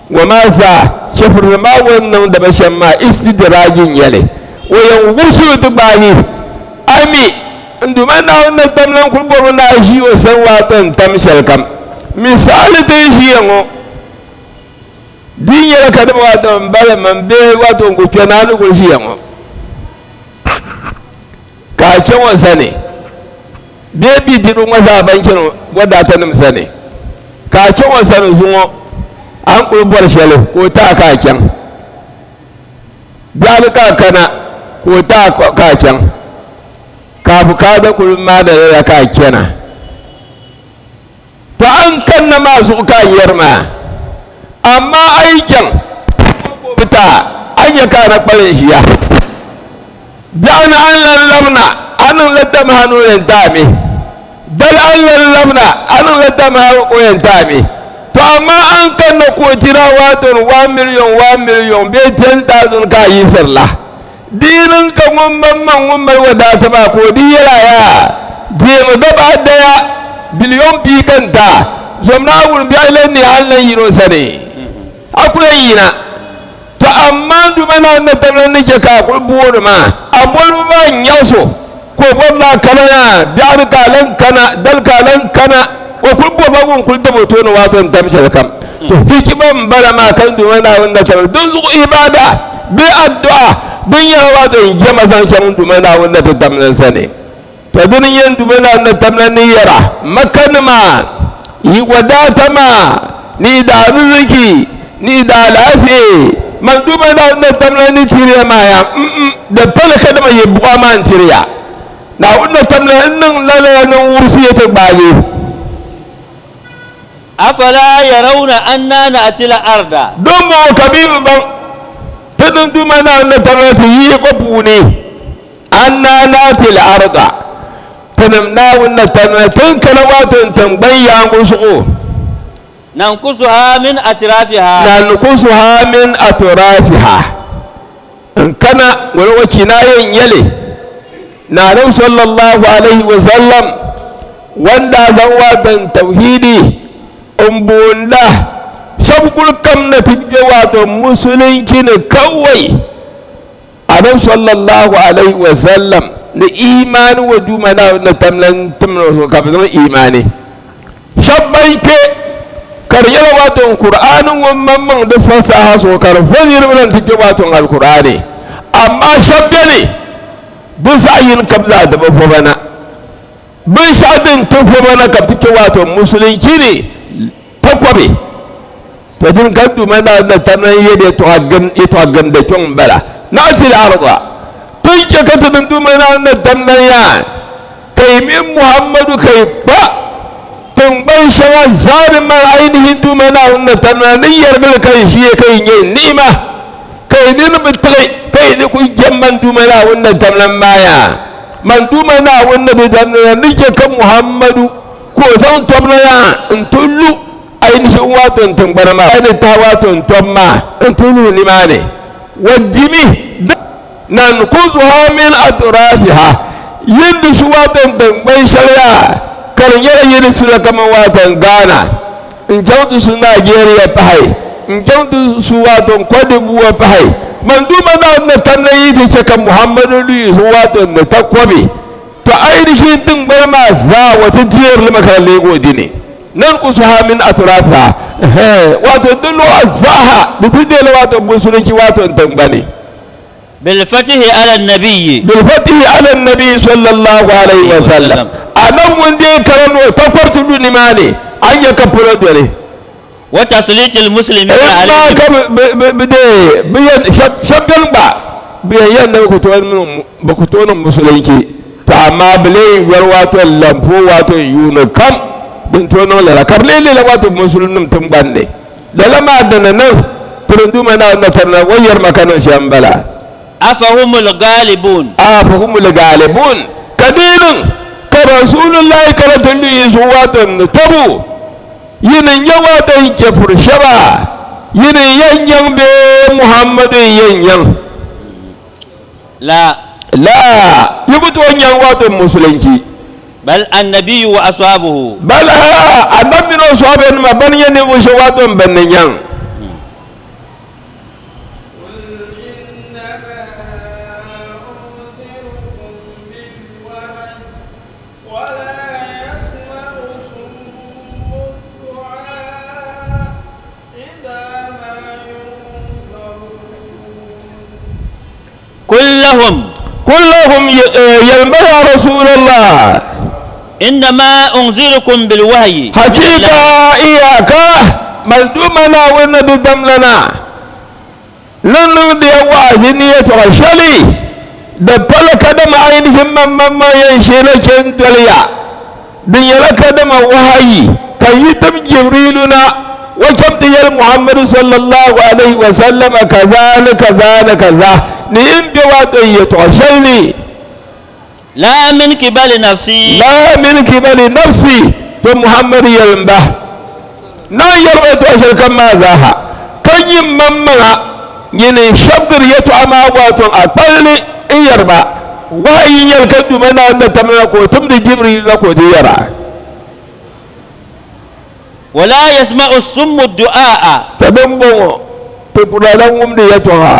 Ŋɔ maa zaa, chɛfurinim maa ŋɔ ni niŋdi ba shɛm maa istidraaji n-nyɛ li. O yɛn wurisi mi ti gbaagi a mi. N Duuma Naawuni ni tam lan kul bɔrimi ni a ʒi o sani waato n-tam shɛlikam. Misali ti ni ʒiya ŋɔ, di yi nyɛla kadama waato m-bala man bee waato n-ku kpe ni a ni kul ʒiya ŋɔ, ka a chaŋ o sani bee bidiriba ŋɔ zaa ban chani wadaatanim sani, ka a chaŋ o sani zuŋɔ, a ni kul bɔri shɛli ka o ti a ka a chaŋ. Biɛɣuni ka a kana ka o ti a ka a chaŋ. Ka a bukaata kuli maani lala ka a chana. To a ni kanna maa zuɣu ka a yɛri maa, amaa a yi chaŋ ka o bi ti a, a ni nya ka a na kpalim ʒiya. Biɛɣuni a ni lan labina, a niŋla tamaha ni o yɛn ti a mi. Dali a ni lan labina, a niŋla tamaha o yɛn ti a mi. To amaa a ni kanna ka o tiri a waato ni 1 million, 1 million bee 10,000 ka a yiɣisiri la. Di yi niŋ ka ŋun maŋmaŋ ŋun mali wadaata maa ka o di yɛl a yaa, deemi gaba daya biliɔn pia ka n ti a, zom Naawuni biɛɣu lan ne a ni lan yin o sani, a ku lan yina. Tɔ amaa n Duuma Naawuni ni tabila ni chɛ ka a kul booni maa, a bolibu maa n-nyaɣis o, ka o bɔri ni a kana yaa, biɛɣu ni ka a lan kana, dali ka a lan kana, o kul bɔrila ŋun kul dab o tooni waato n-tam shɛlikam. To hikima m-bala maa ka n Duuma Naawuni na tabili. Dinzuɣu ibaada bee addu'a din nyɛla waato n jɛma zaŋ chaŋ n Duuma Naawuni na ti tamli n sani. To dini n-nyɛ n Duuma Naawuni na tamla ni yɛra, Makanima, yi wadaata maa, ni yi daariziki, ni yi daalaafee, man Duuma Naawuni na tamla ni tiriya maa ya, m-m, di pali kadama yi buɣa maa n-tiri ya. Naawuni na tamla n-niŋ lala ni n wurisi ya ti gbaagi. Afala yarawna anna na'ti al-arda. Din bɔŋɔ ka bɛ bi baŋ ti ni Duuma Naawuni ni tabila ti yi yiko puuni, anna na'ti al-arda, tinim Naawuni ni tabila ti ni kana waato n-tiŋgbani yaaŋgo zuɣu. Nankusuha min atrafiha. Nankusuha min atrafiha. N kana ŋɔlɔŋɔ ŋɔ kinaaye n-nyɛ li, Naanabi sallallahu alaihi wa sallam wan daa zaŋ waatan tauhidi n boonda shɛba kuli kam na ti kpe wato musulinchi ni kawai. Anabi sallallahu alaihi wa sallam ni imaani wa Duuma Naawuni ni tam lan tim o zuɣu ka bɛ niŋ imaani. Shɛba ban kpe ka di nyɛla wato qur'ani ŋun maŋmaŋ di fasaha zuɣu ka di vo niriba na nti kpe wato alkur'ani, amaa shɛba beni bɛ zaɣ yini ka bɛ zaa di bi vo ba na. Binshɛɣu din ti vo ba na ka bɛ ti kpe wato musulinchi ni takɔbi. To dini ka Duuma Naawuni na tam lan yɛli yɛtɔɣa gindi kpiɔŋ m-bala, Na'ti al-arda, ti ni chɛ ka ti ni Duuma Naawuni na tam lan yaa, ka yi mini Muhammadu ka yi kpa tiŋgban shɛŋa zaa ni man ainihin Duuma Naawuni na tam lan ni yɛrigi li ka yi ʒiya ka yi nya ni'ima, ka yi nini bi tiɣi ka yi ni kul jɛm man Duuma Naawuni na tam lan maa yaa. Man Duuma Naawuni na bi tam lan ni chɛ ka Muhammadu ka o zaŋ tɔbu na yaa n-ti lu ainihin wato n tiŋgbana maa ni tahi wato n tɔbu maa n-ti lu nimaani. Wadimi nankuzuha min atrafiha, yin di su wato n tiŋgban shɛli yaa ka di nyɛla yi di sula kaman wato n Ghana n-chaŋ ti su Nigeria pahi n-chaŋ ti su wato n Cote d'Ivoire pahi. Man Duuma Naawuni ni tam la yi ti chɛ ka Muhammadu lu yi zuɣu wato n ni takɔbi. To ainihin tiŋgbani maa zaa wa ti deeri li mi ka di leegi o dini. Nankusuha min atrafiha, ɛhɛɛ, wato di luɣa zaaha di ti deeli wato musulinchi wato n tiŋgbani. Bilfatihi ala nabiyyi. Bilfatihi ala nabiyyi sallallahu alayhi wa sallam. Annabi ŋun deei karam ni o takɔriti lu nimaani, a ni nya ka polo doli. Wa tasliitil muslimiina In maa alayhim. ka bɛ deei bɛ yɛn shɛba beni gba bɛ yɛn yɛli ni bɛ ku tooi niŋ bɛ ku tooi niŋ musulinchi, tɔ amaa bɛ lee yɔri waato n-lan pooi waato n-yuuni kam din tooi niŋ lala ka di lee leela waato musulinnim tiŋgbani ni. Lala maa dini niŋ ti ni Duuma Naawuni na tarina o yɛri ma ka niŋ shɛm m-bala. Afahumul gaalibun. Afahumul gaalibun. Ka di niŋ ka Rasuulullahi kana ti lu yi zuɣu waato n-ni tabu. Yi ni nya wato n chɛfuri shɛba, yi ni yɛn nyaŋ bee Muhammadu n-yɛn nyaŋ? La. La, yi ku tooi nyaŋ wato Musulinchi. Bal annabiyu wa ashabuhu. Bal a'a, Annabi mini o sɔhibenima bɛn nyɛ ninvuɣ shɛba wato m bɛn ni nyaŋ. Qul lahum. Qul lahum yɛlim ba yaa Rasulallah. Innama unzirukum bil wahyi. Hakika iyaka man Duuma Naawuni ni di damlana. Ni niŋdi ya wa'azi ni yɛtɔɣa shɛli di pala kadama ainihin maŋmaŋmaŋ yɛn sheela chɛ n-doli ya. Di nyɛla kadama wahayi ka yi tim Jibriilu na o cham ti yɛli Muhammadu sallallahu alaihi wa sallama kaza ni kaza ni kaza ni yi ni be wato yɛtɔɣa shɛli ni. La min kibali nafsi. La min kibali nafsi. To Muhammadu yɛlim ba, Naa yɛri ba yɛtɔɣa shɛli kam maa zaaha, ka nyin maŋmaŋa nyini n-shɛbigiri yɛtɔɣa maa waato a kpalli n-yɛri ba, Wahayi n-nyɛ li ka Duuma Naawuni na tamdi na ka o timdi Jibriil na ka o ti yɛr a. Wala yasma'u summu du'a'a. Tɔ dimbɔŋɔ, ti ku daa lan wumdi yɛtɔɣa,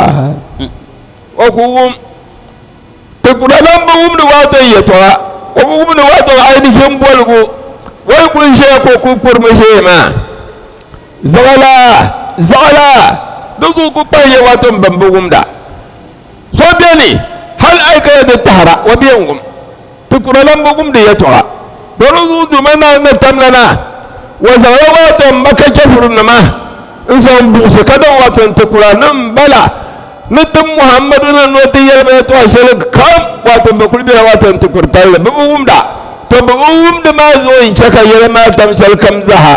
o ku wum. Ti ku daa lan bi wumdi waato yɛtɔɣa, o bi wumdi waato ainihin boligu. O yi kuli ʒiɛya ka o kuli kurimi ʒiɛya maa, zaɣila, zaɣila, di zuɣu ku kpahiya waato m bɛn bi wumda. So beni hal a yi kana ti tahira, o bɛ yɛn wum. Ti ku daa lan bi wumdi yɛtɔɣa. Di zuɣu Duuma Naawuni ni tamla na, o zaŋla waato m Maka chɛfurinima n-zaŋ buɣisi ka daŋ waato n-ti kuranim bala. Ni ti Muhammadu na ni o ti yɛli ba yɛtɔɣa shɛli kam, wato bɛ kuli bela wato n-ti kuri talli, bɛ bi wumda. To bɛ bi wumdi maa zuɣu n-chɛ ka yɛla maa tam shɛli kam zaha,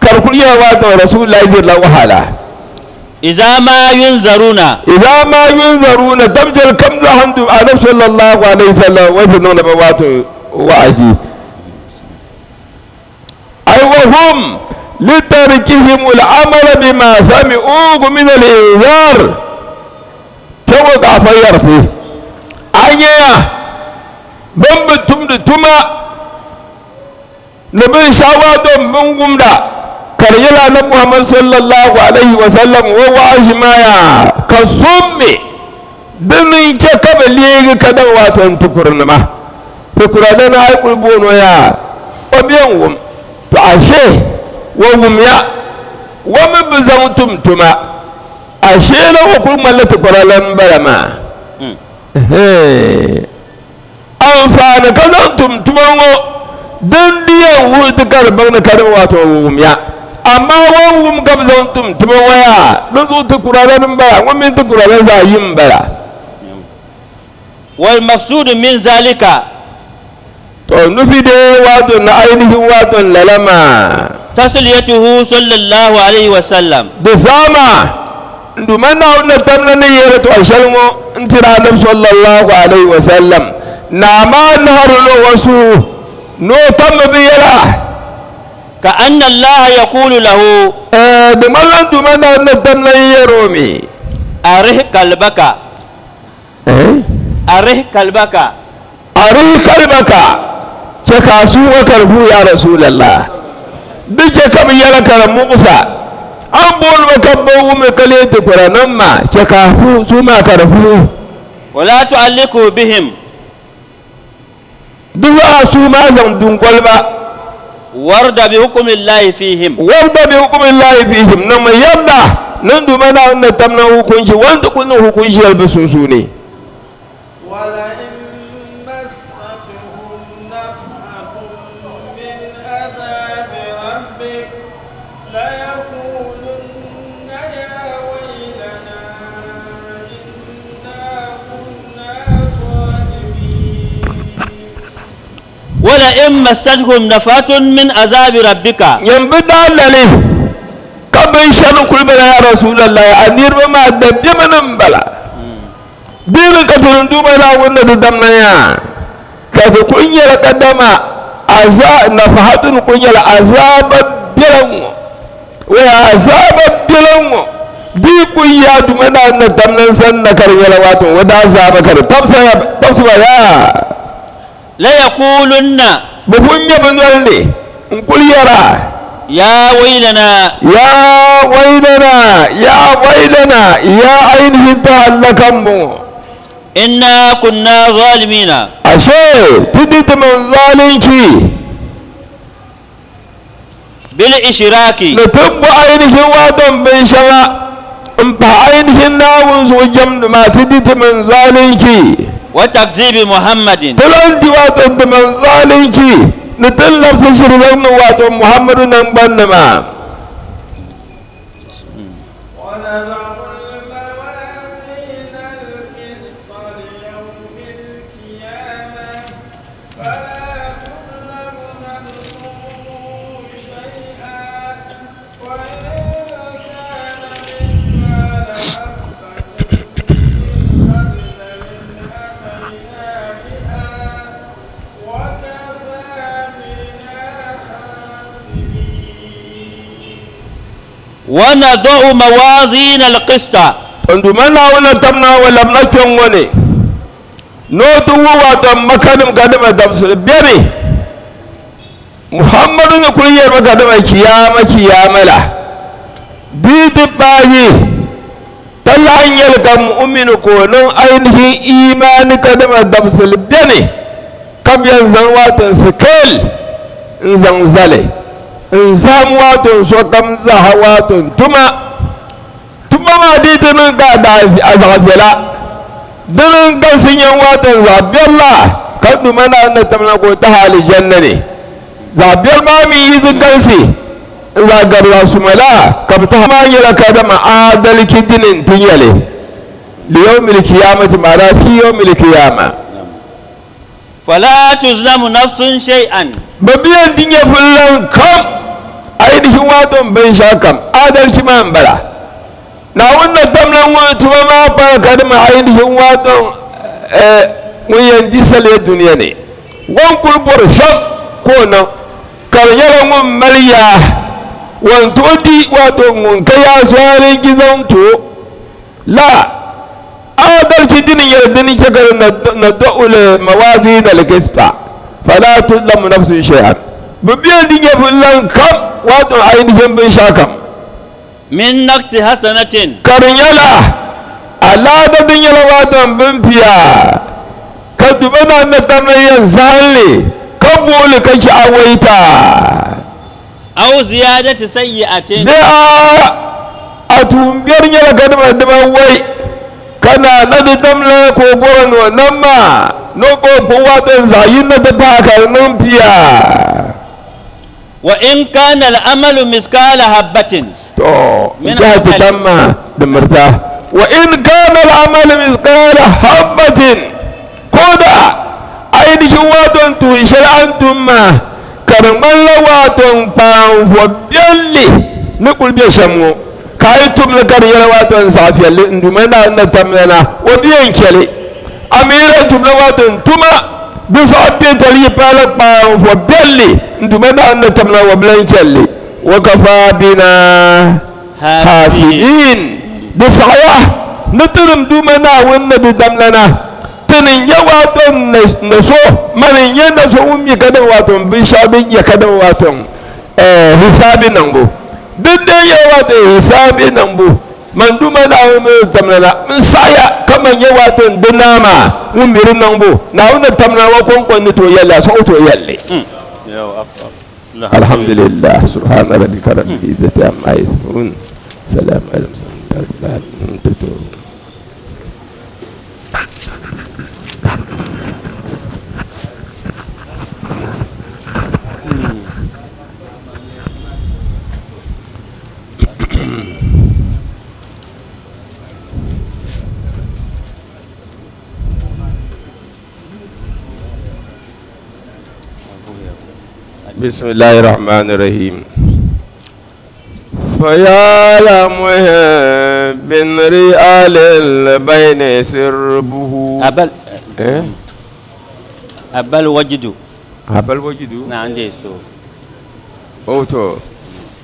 ka di kuli nyɛla wato Rasulillahi dirila wahala. Iza ma yunzaruna. Iza ma yunzaruna, tam shɛli kam zaha n-du Anabi sallallahu alaihi wasallam wa ti niŋdi ba wato wa'azi. Ay wa hum litarkihim al-amala bima sami'uhu min al-inzar. Kpɛŋɔ ka afa yɛri ti, A nyaya bɛn bi tumdi tuma ni binshɛɣu waato m bini wumda ka di nyɛla Anabi Muhammad sallallahu alayhi wa sallam o wa'azi maa yaa ka so mi dini n-chɛ ka bɛ leegi ka daŋ waato n-ti kurinima. Ti kuralana a yi kuli booni o yaa, o bɛ n-wum. To ashe o wumya. zaŋ tum tuma ashee la ŋɔ kuli ŋmanila tikpara la m-bala maa. Anfaani ka zaŋ tum tuma ŋɔ din di yɛn wuhi ti ka di baŋ ni ka di wato wumya. Amaa o ni wum ka bi zaŋ tum tuma ŋɔ yaa, di zuɣu ti kurala ni m-bala, ŋɔ mini ti kurala zaa yi m-bala. Walmaqsuudu min zalika. To nufi dee wato na ainihin wato lala maa. Tasliyatuhu sallallahu alayhi wa sallam. Di zaa maa, n Duuma Naawuni ni tamla ni yɛli tɔɣ shɛli ŋɔ n-tiri Anabi sallallahu alayhi wa sallam, Naa maa nahiri ni o suhu ni o tammi bɛ yɛla. Ka anna Allaha yaqulu lahu. Di ŋmanila n Duuma Naawuni ni tamla n-yɛri o mi. Arih kalbaka. Arih kalbaka. Arih kalbaka, chɛ ka a suhu ŋɔ ka di vuui ya Rasulallah. Di chɛ ka bɛ yɛla ka di muɣisa a ni booni ba ka bɛ wum li ka leei dikpiranim maa, chɛ ka a suhu maa ka di vuui. Wala tu'alliqhu bihim. Di zaŋ a suhu maa zaŋ duŋgoli ba. Warda bi hukmi Llahi fihim. Warda bi hukmi Llahi fihim, niŋmi yɛdda ni n Duuma Naawuni ni tam niŋ hukunchi, o ni ti kuli niŋ hukunchi shɛli bɛ sunsuuni. Wala in massatkum nafatun min azabi rabbika. Nyam bɛ daa lali ka binshɛli kuli bala ya Rasulallah a niriba maa dabiɛma ni m-bala. Di ni ka ti ni Duuma Naawuni ni di damna yaa ka di kuli nyɛla kadama nafahatun kuli nyɛla azaaba biɛla ŋ-ŋɔ. Waya azaaba biɛla ŋ-ŋɔ di yi kuli yaa Duuma Naawuni ni damna n-sani na ka di nyɛla wato o daazaaba ka di tabisi ba yaa. Layakulunna. Bɛ pun ŋme bɛ noli ni n-kuli yɛra. Yaa waylana. Yaa waylana, yaa waylana, yaa ainihin ta hallaka m-bɔŋɔ. Inna kunna zaalimiina. Ashe ti di ti min zaalinchi. Bil ishiraaki. Ni ti bo ainihin waaton binshɛŋa m-pahi ainihin Naawuni zuɣu jɛmdi maa, ti di ti min zaalinchi. Wa takziibi Muhammadin. Ti lan di waaton ti min zaalinchi ni ti ni labisi shiri zaŋ niŋ waaton Muhammadu naŋgban ni maa. ونضع موازين القسط. N Duuma Naawuni tam Naawuni labina kpɛŋ ŋɔ ni. Ni o ti wuhi wato Makanim kadama dabisili beni, Muhammadu ni kuli yɛrimi kadama chiyaama chiyaama la, di yi ti paagi ka lahi nyɛli ka mu'umini ka o niŋ ainihin imaani kadama dabisili beni ka bɛ yɛn zaŋ wato sikeel n-zaŋ zali n-zahim wato sokam zaha wato tuma. Tuma maa di ti niŋ ka a zaɣ viɛla, dini n-galisi nyɛ wato zaɣ biɛri la, ka Duuma Naawuni ni tim na ka o tahi alijanna ni. Zaɣ biɛri maa mi yi ti galisi n-zaɣ gari zaɣ suma la, ka bɛ tahi maa nyɛla kadama aadalichi dini nti nyɛ li liyawmil kiyamati ma'ana fi yawmil kiyama. Fala tuzlamu nafsun shay'an. Bɛ bi yɛn di nyɛvililan kam ainihin wato binshɛɣu kam, adalci maa m-bala. Naawuni na tamla ŋun tuma maa paai kadama ainihin wato ŋun yɛn di saliya dunia ni. O ni kuli bɔri shɛm ka o niŋ, ka di nyɛla ŋun mali yaa, o ni tooi di wato ŋun ka yaa zaalinchi zaŋ ti o la. Adalci dini nyɛla dini chɛ ka di nadɔ'u li mawazin al-qista fala tuzlamu nafsun shay'an bɛ bɛ di nyɛvililan kam wato ainihin binshɛɣu kam. Min naqsi hasanatin. Ka di nyɛla alaada din nyɛla wato bimpiya ka duba na ni tamli yɛn zahim li ka booli ka chɛ awaita. Aw ziyadati sayyi'atin. Bee a. A tuumbiɛri nyɛla kadama dibawɛi, ka naa na di damla ka o bɔra ni o nam maa ni o ka o kpuɣi waato n-zaɣ yini na ti pahi ka di niŋ pia. Wa in kana al-amalu miskala habbatin. To, n tɛhi ti tam maa di mirita. Wa in kana al-amalu miskala habbatin, ko da ainihin waato n tuun shɛli a ni tum maa ka di ŋmanila waato n kpaanvo biɛlli ni kuli be shɛm ŋɔ, ka a yi tum li ka di nyɛla waato n zaɣ viɛlli n Duuma Naawuni ni tamla na, o bi yɛn chɛ li. A mi yi lahi tumla waato n tuma di zaɣ biɛtali yi paala kpaanvo biɛlli n Duuma Naawuni ni tamla, o bi lahi chɛ li. Wa kafaa bina haasibin, di saɣiya ni tinim Duuma Naawuni ni di damlana, tini n-nyɛ waato n ni so, mani n-nyɛ na so ŋun mi kadama waato n binshɛɣu din nyɛ kadama waato n hisaabi niŋbu. Din dee nyɛla waato hisaabi niŋbu, man Duuma Naawuni mi di damlana, n saɣiya ka man nyɛ waato n di naa maa ŋun mi di niŋbu. Naawuni ni tamlana ŋɔ kɔŋko n-ni tooi yɛli a, so ku tooi yɛli li. الحمد لله سبحان ربك رب العزة عما يصفون سلام على المرسلين رب العالمين. بسم الله الرحمن الرحيم. فيا لمحب رئال البين سربه. أبل إيه؟ أبل وجد. أبل وجد. نعم جيسو. أوتو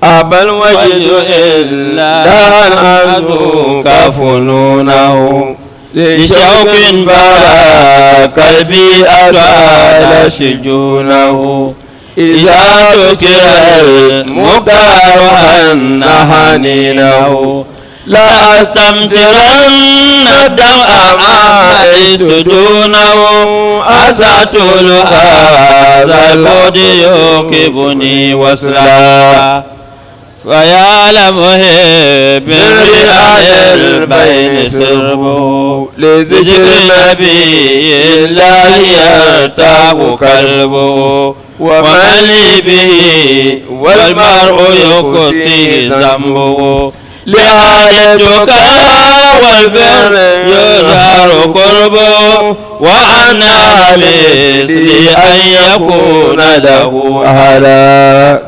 أبل وجد إلا أن أزوك فنونه لشوق برا قلبي أطال شجونه إذا ذكر المختار أن حنينه لا أستمطرن الدمع ما عشت دونه أسأتل هذا البعد يوقفني وصلا فيا لمحب رئال البين سربه لذكر نبي الله يرتاح قلبه ومن لي به والمرء يكسيه ذنبه لآيتك والبر يظهر قربه وأنا مثلي أن يكون له أهلا.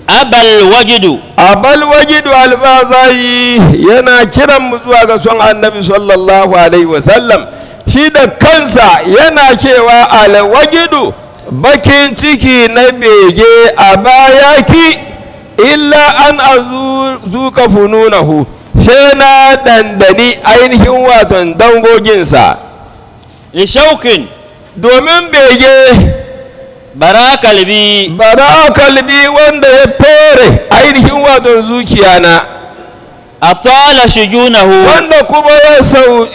أبا الوجد. Abal wajidu albazayi yana kiran mu zuwa ga son annabi sallallahu alaihi wasallam. Shi da kansa yana cewa alwajidu bakin ciki na bege a bayaki illa an azuka fununahu, sai na dandani ainihin waton dangoginsa. Lishaukin, domin bege bara kalbi, bara kalbi wanda ya fere ainihin waton zuciya na, atala shujunahu, wanda kuma ya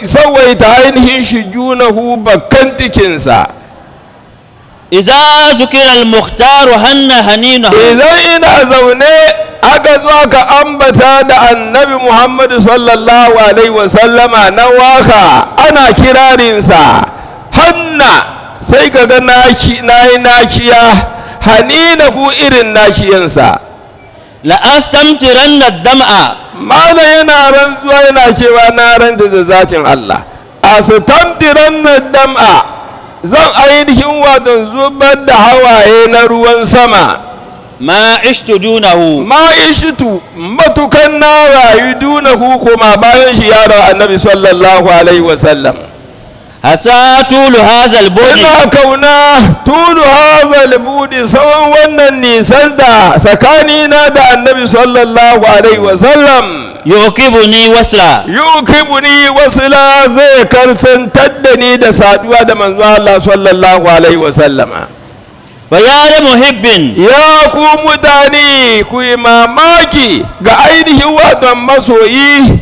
sawaita ainihin shujunahu bakan tikinsa. Iza zukira al-mukhtaru hanna haninuhu, idan ina zaune aka zo aka ambata da annabi Muhammadu sallallahu alaihi wasallama na waka ana kirarinsa hanna, sai ka ga naci nayi naciya hanina ku irin naciyansa. La astamtiranna ad-dam'a, Mana yana rantsuwa yana cewa na ranta da zatin Allah, astamtiranna dam'a, zan ainihin wato zubar da hawaye na ruwan sama. Ma ishtu dunahu, Ma ishtu matukan na rayu dunahu kuma bayan shi yaron annabi sallallahu alaihi wasallam. Hasa tulu hadha al-budi, ina kauna tulu hadha al-budi, tsawon wannan nisan da tsakanina da annabi sallallahu alaihi wasallam. Yuqibuni wasla, yuqibuni wasla, zai karsantar da ni da saduwa da manzo Allah sallallahu alaihi wasallama. Fa ya li muhibbin, ya ku mutane ku yi mamaki ga ainihin waton masoyi.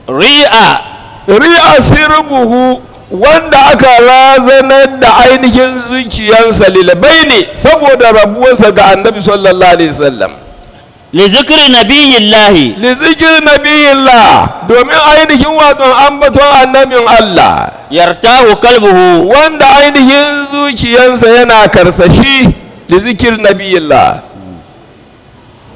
Ri'a, ri'a sirbuhu, wanda aka razanar da ainihin zuciyarsa lilbaini saboda rabuwarsa ga annabi sallallahu alaihi wasallam. Li zikri nabiyillahi. Li zikri nabiyillah, domin ainihin wato ambaton annabin Allah. Yartahu kalbuhu. Wanda ainihin zuciyansa yana karsashi li zikri nabiyillah.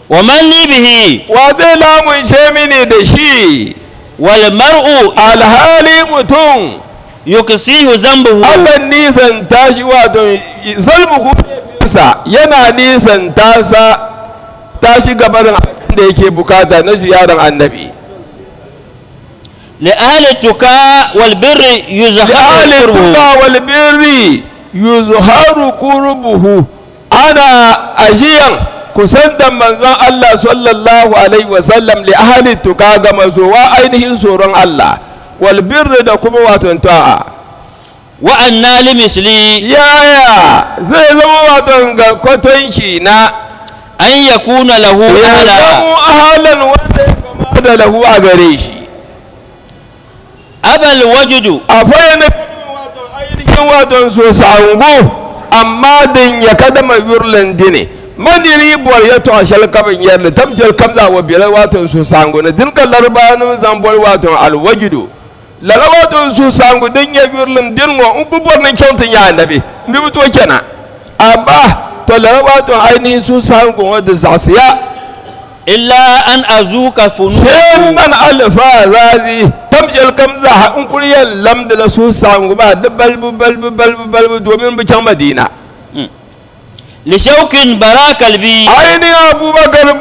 Wa man li bihi. Wa zai lamunce mini da shi? Wal mar'u. Alhali mutum yuksihu zambuhu. Akan nisan tashi wato zalbuhu sa yana nisan tasa tashi gabarin abin da yake bukata na ziyarar annabi. Li ahli tuka wal birri yuzharu Li ahli tuka wal birri yuzharu qurbuhu, ana ajiyan kusantan manzon Allah sallallahu alaihi wasallam li ahli tuka ga mazowa ainihin tsoron Allah wal birri da kuma wato ta'a. Wa anna li misli. Yaya zai zama wato ga kwatanci na an yakuna lahu ya ahla. zama ahalan wanda ya kamata da lahu a gare shi. Abal wajudu. A fayyana wato ainihin wato so sango amma din ya kada mai yurlan dine maniri bor ya to ashal kabin yarda tamshal kamza wa bilal wato so sango na dinka larbanin zambol wato alwajudu lala wato so sango din ya yurlan din wa in ku bor nan kyautin ya annabi mi buto kenan amma to lala wato ainihin so sango wanda zasiya illa an azuka funu sai man alfa zazi tamshal kamza ha in kuriyar lamda la so sango ba da balbu balbu balbu balbu domin bikin madina. Li shaukin bara kalbi. Ainihin abubakar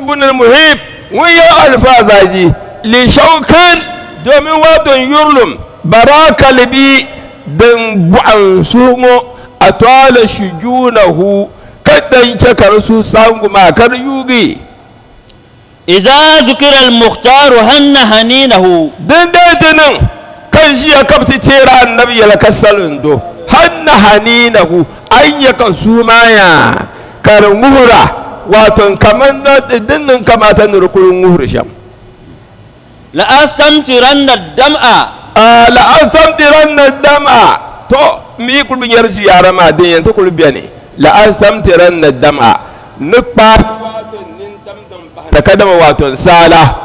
bin muhib mun yi alfa zazi li shaukin domin waton yurlum bara kalbi don bu'an sumo a twala shujunahu kadan cakar su sangu makar yugi. Iza zukira al-mukhtar hanna haninahu. Din daitinin kan shi ya kafti tera annabi ya lakasalin do hanna haninahu an ya kasu maya karin wuhura wato kamar na dinnin kamata nurkurin wuhur sham. La astamtiranna dam'a. La astamtiranna dam'a to mi kulbin yarsu yara ma din yanzu kulbiya ne la astamtiranna dam'a nufa da kadama wato sala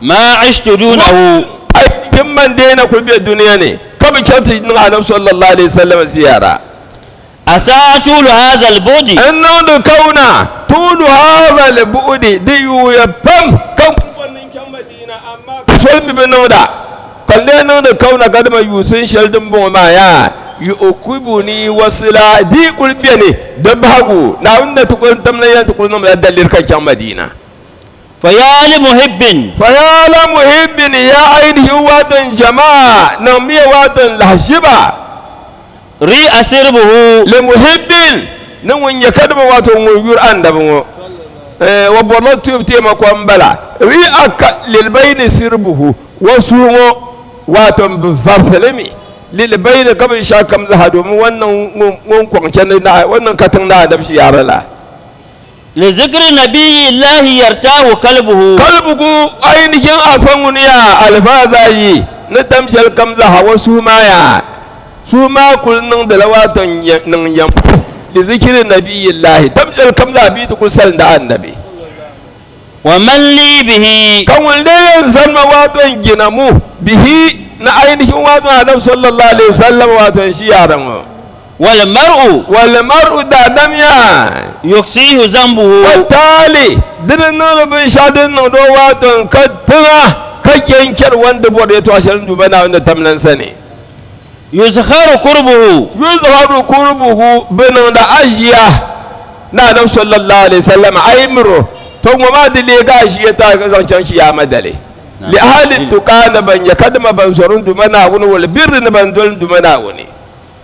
ma ishtu dunahu. Aikin man daina kulbiyar duniya ne kabi kyautu yin annabi sallallahu alaihi wasallam ziyara. Asa tulu hadha al-budi. Annan da kauna tulu hadha al-budi di yuya fam kan wannan can madina amma sol bi bin da kalle nan da kauna kadama yusun shaldin bo ma ya yuqibuni wasila di kulbiya ne da bagu na wanda tukun tamna ya tukun nan da dalir kan can madina. Fa ya li muhibbin. Fa ya la muhibbin ya ainihi wadan jama'a nan miya wadan lahshiba. Ri asirbuhu. Li muhibbin nan wun ya kadba wato wun yur an da bungo. Wa borno tub te ma kwambala ri aka lil bayni sirbuhu wasu wato varsalimi lil bayni kabin sha kamza ha domin wannan wun kwancen na wannan katin na da shi yarala. Li zikri nabiyillahi yartahu kalbuhu. Kalbuhu ainihin afan wuniya alfazayi na tamshal kamza ha wasu maya su ma kullun da lawatan nan yam li zikri nabiyillahi tamshal kamza bi tukusal da annabi. Wa man li bihi. Kan wanda yan san ma waton gina mu bihi na ainihin waton annabi sallallahu alaihi wasallam waton shi yaran mu. Wal mar'u. Wal mar'u da damiya. Yuksihu zambuhu. Wa tali dinin nan bin shadin nan do waton ka tuna ka yankar wanda bore ya to ashirin duba na wanda tamnan sani. Yuzharu kurbuhu. Yuzharu kurbuhu bin da ajiya na annabi sallallahu alaihi wasallam ay muro to ma dile ga shi ya ta ga zancan shi ya madale. Li ahli tuqana ban ya kadma ban sorun dumana wani wal birri ban dol dumana wani.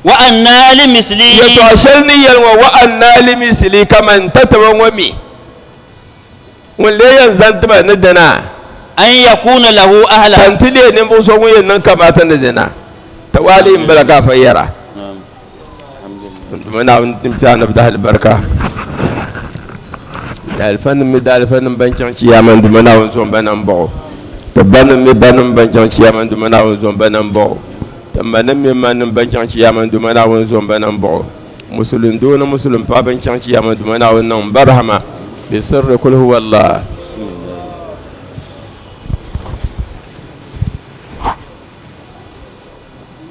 Wa anna li misli. Ya to ashal ni yalwa wa anna li misli kaman tatawan wami. Wale yan zantuma ni dana. An yakuna lahu ahla. Tantile ne bo so mun nan kamata ni dana. Tawali in baraka fayyara. Muna nimta na da albarka. Da alfanin mi da alfanin bankin ciyaman dumana wani zon banan bawo. Tabbanin mi banin bankin ciyaman dumana wani zon banan bawo. Tambanin mi manin bankin ciyaman dumana wani zon banan bawo. Musulun dona musulun fa bankin ciyaman dumana wani nan barhama. Bi sirri kul huwa Allah.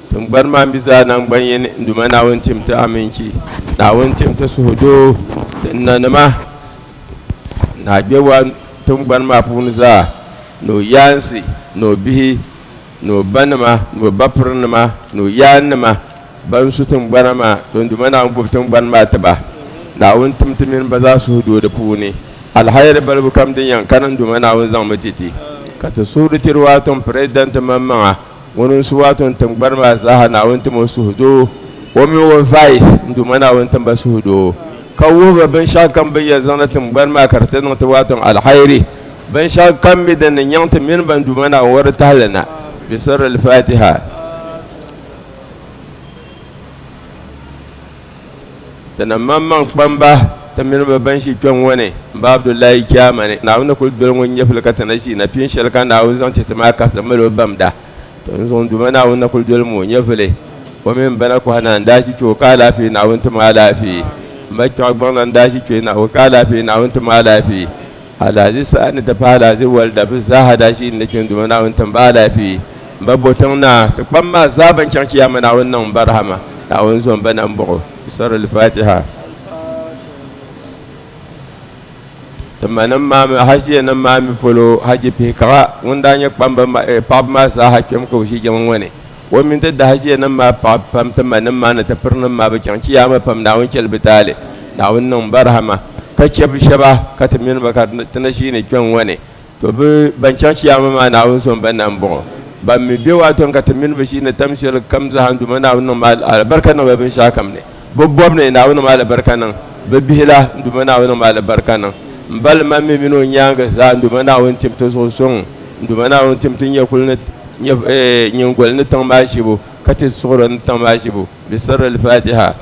Tiŋgbani maa mi zaa naŋgban yini n Duuma Naawuni tim ti aminchi, Naawuni tim ti suhudoo, ti nanima Naa Gbewaa tiŋgbani maa puuni zaa, ni o yaansi, ni o bihi, ni o banima, ni o bapirinima, ni o yaannima ban su tiŋgbana maa, to n Duuma Naawuni gbubi tiŋgbani maa ti ba. Naawuni tim ti mini ba zaa suhudoo di puuni. Alhairi balibu kam din yɛn kani n Duuma Naawuni zaŋmi ti ti, ka ti suhuri tiri waato m-President maŋmaŋa ŋuni n-su waato n-tiŋgbani maa zaaha Naawuni tim o suhudoo, o mini o Vice n Duuma Naawuni tim ba suhudoo, ka wuhi ba binshɛɣu kam bɛ ni yɛn zaŋdi tiŋgbani maa ka di ti niŋ ti waato alhairi. Binshɛɣu kam mi din ni nyaŋ ti mini ban Duuma Naawuni wari tahili na. Bi sirri al-Fatiha. Ti ni maŋmaŋ kpamba ti mini bɛ ban ʒi kpe ŋɔ ni m ba Abdullahi Chaamani, Naawuni ni kuli doli ŋun nyɛvili ka ti na ʒi na pin shɛli ka Naawuni zaŋ ti ti maa ka ti mali o bamda. To n zuŋ Duuma Naawuni na kuli doli mi o nyɛvili, o mini m ba na kɔhi na n-daa ʒi kpe o ka alaafee Naawuni ti ma alaafee. M ba Kpiɔɣu gbaŋ na n-daa ʒi kpe na o ka alaafee Naawuni ti ma alaafee. Alahazi saha ni ti pahi alahazi walida bɛ zaaha daa ʒi n-ni kpe Duuma Naawuni tim ba alaafee. M ba Botiŋ Naa, ti kpam maa zaa ban chaŋ Chiyaama Naawuni niŋ m ba rahama, Naawuni zo m ba nambɔɣu. Sɔri Al-Fatiha. Ti manim maa mi, Hajiyanim maa mi polo, Haji Pihikaɣa ŋun daa nyɛ kpamba paɣaba maa zaaha kpɛm ka o ʒi jiŋli ŋɔ ni. O mini ti dahajiyanim maa paɣaba pam, ti manim maa ni ti pirinim maa bi chaŋ Chiyaama pam, Naawuni chɛli bɛ taali. Naawuni niŋ ba rahama ka chɛ bɛ shɛba ka ti mini ba ka ti na ʒiini kpɛŋ ŋɔ ni. To bɛ ban chaŋ Chiyaama maa Naawuni zo m-ba nambɔɣu. Ban mi be waato ka ti mini bɛ ʒiini tam shɛli kam zaa n Duuma Naawuni niŋ ma alibarika niŋ ba binshɛɣu kam ni. Bɛ bɔbu ni Naawuni niŋ ma alibarika niŋ bɛ bihi la n Duuma Naawuni niŋ ma alibarika niŋ m ba li man mi mini o nyaaŋa zaa n Duuma Naawuni tim ti zuɣu suŋ n Duuma Naawuni tim ti nyɛ kuli ni nyingoli ni tiŋ maa ʒibu ka ti suɣuro ni tiŋ maa ʒibu. Bi sirri al-Fatiha.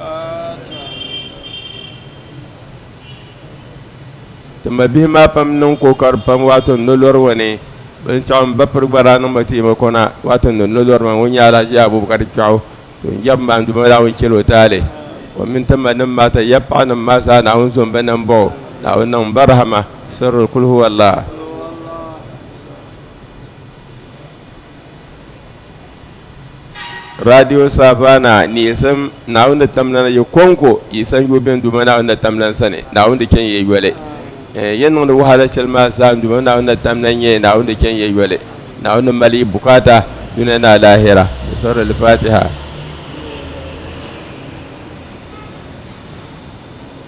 Ti mabihi maa pam niŋ kokari pam waato n nolori ŋɔ ni. Bɛ ni chaŋ m ba piri gba daa niŋ ba taimako na waato ni nolori maa ŋun nyɛ Alhaji Abubakar Kpiɔɣu to n yab maa n Duuma Naawuni chɛl o taali. O mini ti manim maa ti yab paɣanim maa zaa Naawuni zo m-ba nambɔɣu. Naawuni niŋ m ba rahama. Sirrul kul huwa Allah. Radio Savannah neesim Naawuni ni tam lana yi kɔŋko yi sanyoo bɛn Duuma Naawuni na tam lan sani Naawuni di chɛn ya yoli. Yi ni niŋdi wahala shɛli maa zaa n Duuma Naawuni na tam lan nyɛ Naawuni di chɛn ya yoli. Naawuni ni mali yi bukaata dunia ni alaahira. Di sɔri Al-Fatiha.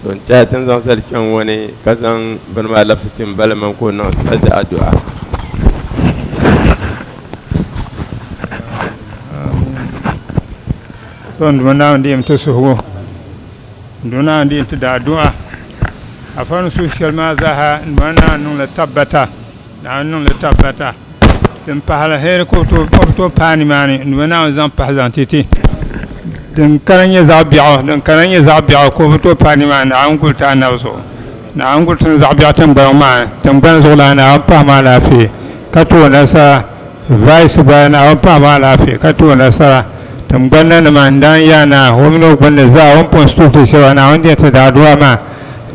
To n tɛha ti ni zaŋ zali kpɛŋ ŋɔ ni ka zaŋ bini maa labisi ti m bala man ka o niŋ mali ti adua. To n Duuma Naawuni di yɛm ti suhigu, n Duuma Naawuni di yɛm ti daadua. Afa ni suhi shɛli maa zaaha n Duuma Naawuni niŋ li tabbata, Naawuni niŋ li tabbata. Din pahi alheri ka o bi tooi paai nimaani n Duuma Naawuni zaŋ pahi zaŋ ti ti. Din kana nyɛ zaɣ biɛɣu, din kana nyɛ zaɣ biɛɣu ka o bi tooi paai nimaani Naawuni guli ti anabi zuɣu. Naawuni guli ti ni zaɣ biɛɣu tiŋgbani ŋɔ maa ni. Tiŋgbani zuɣulana Naawuni pahimi alaafee ka ti o nasara. Vice gba Naawuni pahimi alaafee ka ti o nasara. Tiŋgbani nanima n-daan yaa naa o mini o gbunni zaa o ni pun suhi ti shɛba Naawuni deei ti daadua maa.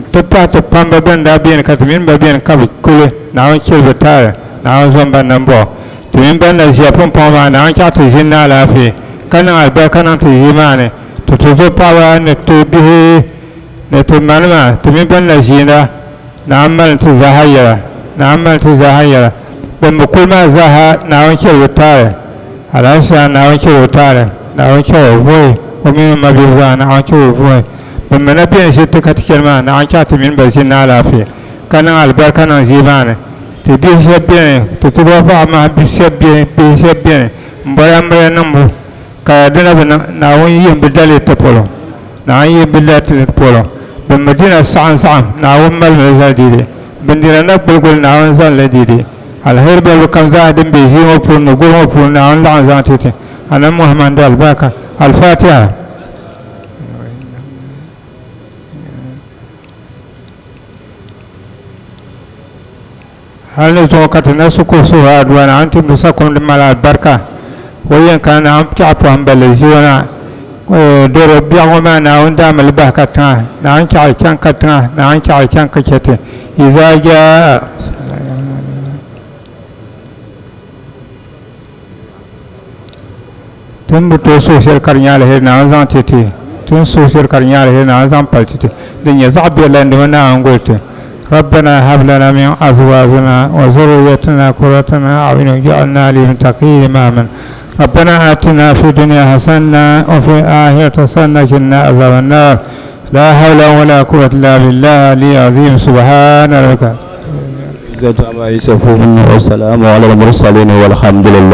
N-ti pahi ti kpamba bɛn daa beni ka ti mini ba beni ka bɛ kuli Naawuni cheli bɛ taali, Naawuni zom ba nambɔɣu. Ti mini ban na ʒiya pumpɔŋɔ maa, Naawuni chaɣ ti ʒini ni alaafee, ka niŋ alibarika niŋ ti ʒii maa ni. Ti tuzo paɣiba ni ti bihi ni ti manima, ti mini bɛn na ʒiinda, Naawuni mali ti zaaha yɛla, Naawuni mali ti zaaha yɛla. Bɛn bi kuli maa zaaha, Naawuni cheli bɛ taali. Alahisaan, Naawuni cheli o taali, Naawuni cheli o vuhi, o mini o mabihi zaa, Naawuni cheli o vuhi. Bɛ mi na beni ʒiri ti ka ti chani maa, Naawuni chaɣ ti mini ba ʒini ni alaafee, ka niŋ alibarika niŋ ʒii maa ni. Ti bihi shɛb beni, ti tiba paɣ maa bi shɛb beni, bihi shɛb beni m-bɔri amiliya niŋbu, ka di na bi niŋ. Naawuni yihim bɛ daliri ti polo. Naawuni yihim bɛ daliri ti polo. Bɛ mi dina saɣimsaɣim, Naawuni malimi li zali deede. Bindira na gbuliguli, Naawuni zali li deede. Alheri balibu kam zaa din be ʒii ŋɔ puuni ni goli ŋɔ puuni, Naawuni laɣim zaŋ ti ti. Anabi Muhammad alibarika. Al-Fatiha. Hali ni zuŋɔ ka ti na su kuhi suhi adua Naawuni ti Musa kum din mali alibarika o yɛn kana Naawuni piɛɣu pɔhim balli ʒiwa na Doro biɛɣu ŋɔ maa Naawuni daa mi li bahi katiŋa, Naawuni chaɣi chaŋ katiŋa, Naawuni chaɣi chaŋ ka chɛ ti. Iza jaa. Ti ni bi tooi suhi shɛli ka di nyɛ aliheri Naawuni zaŋ ti ti, ti ni suhi shɛli ka di nyɛ aliheri Naawuni zaŋ pali ti ti, din nyɛ zaɣ biɛri la n-dihi o Naawuni guli ti. Rabbana hab lana min azwajina wa zurriyatina kurratana a'yun waj'alna lilmuttaqina imaman. Rabbana atina fi dunya hasana wa fil akhirati hasana wa qina azaban nar. La hawla wa la quwwata illa billahi al-aliyyil azim. Subhana rabbika. عزة عما يصفون وسلام على المرسلين والحمد لله.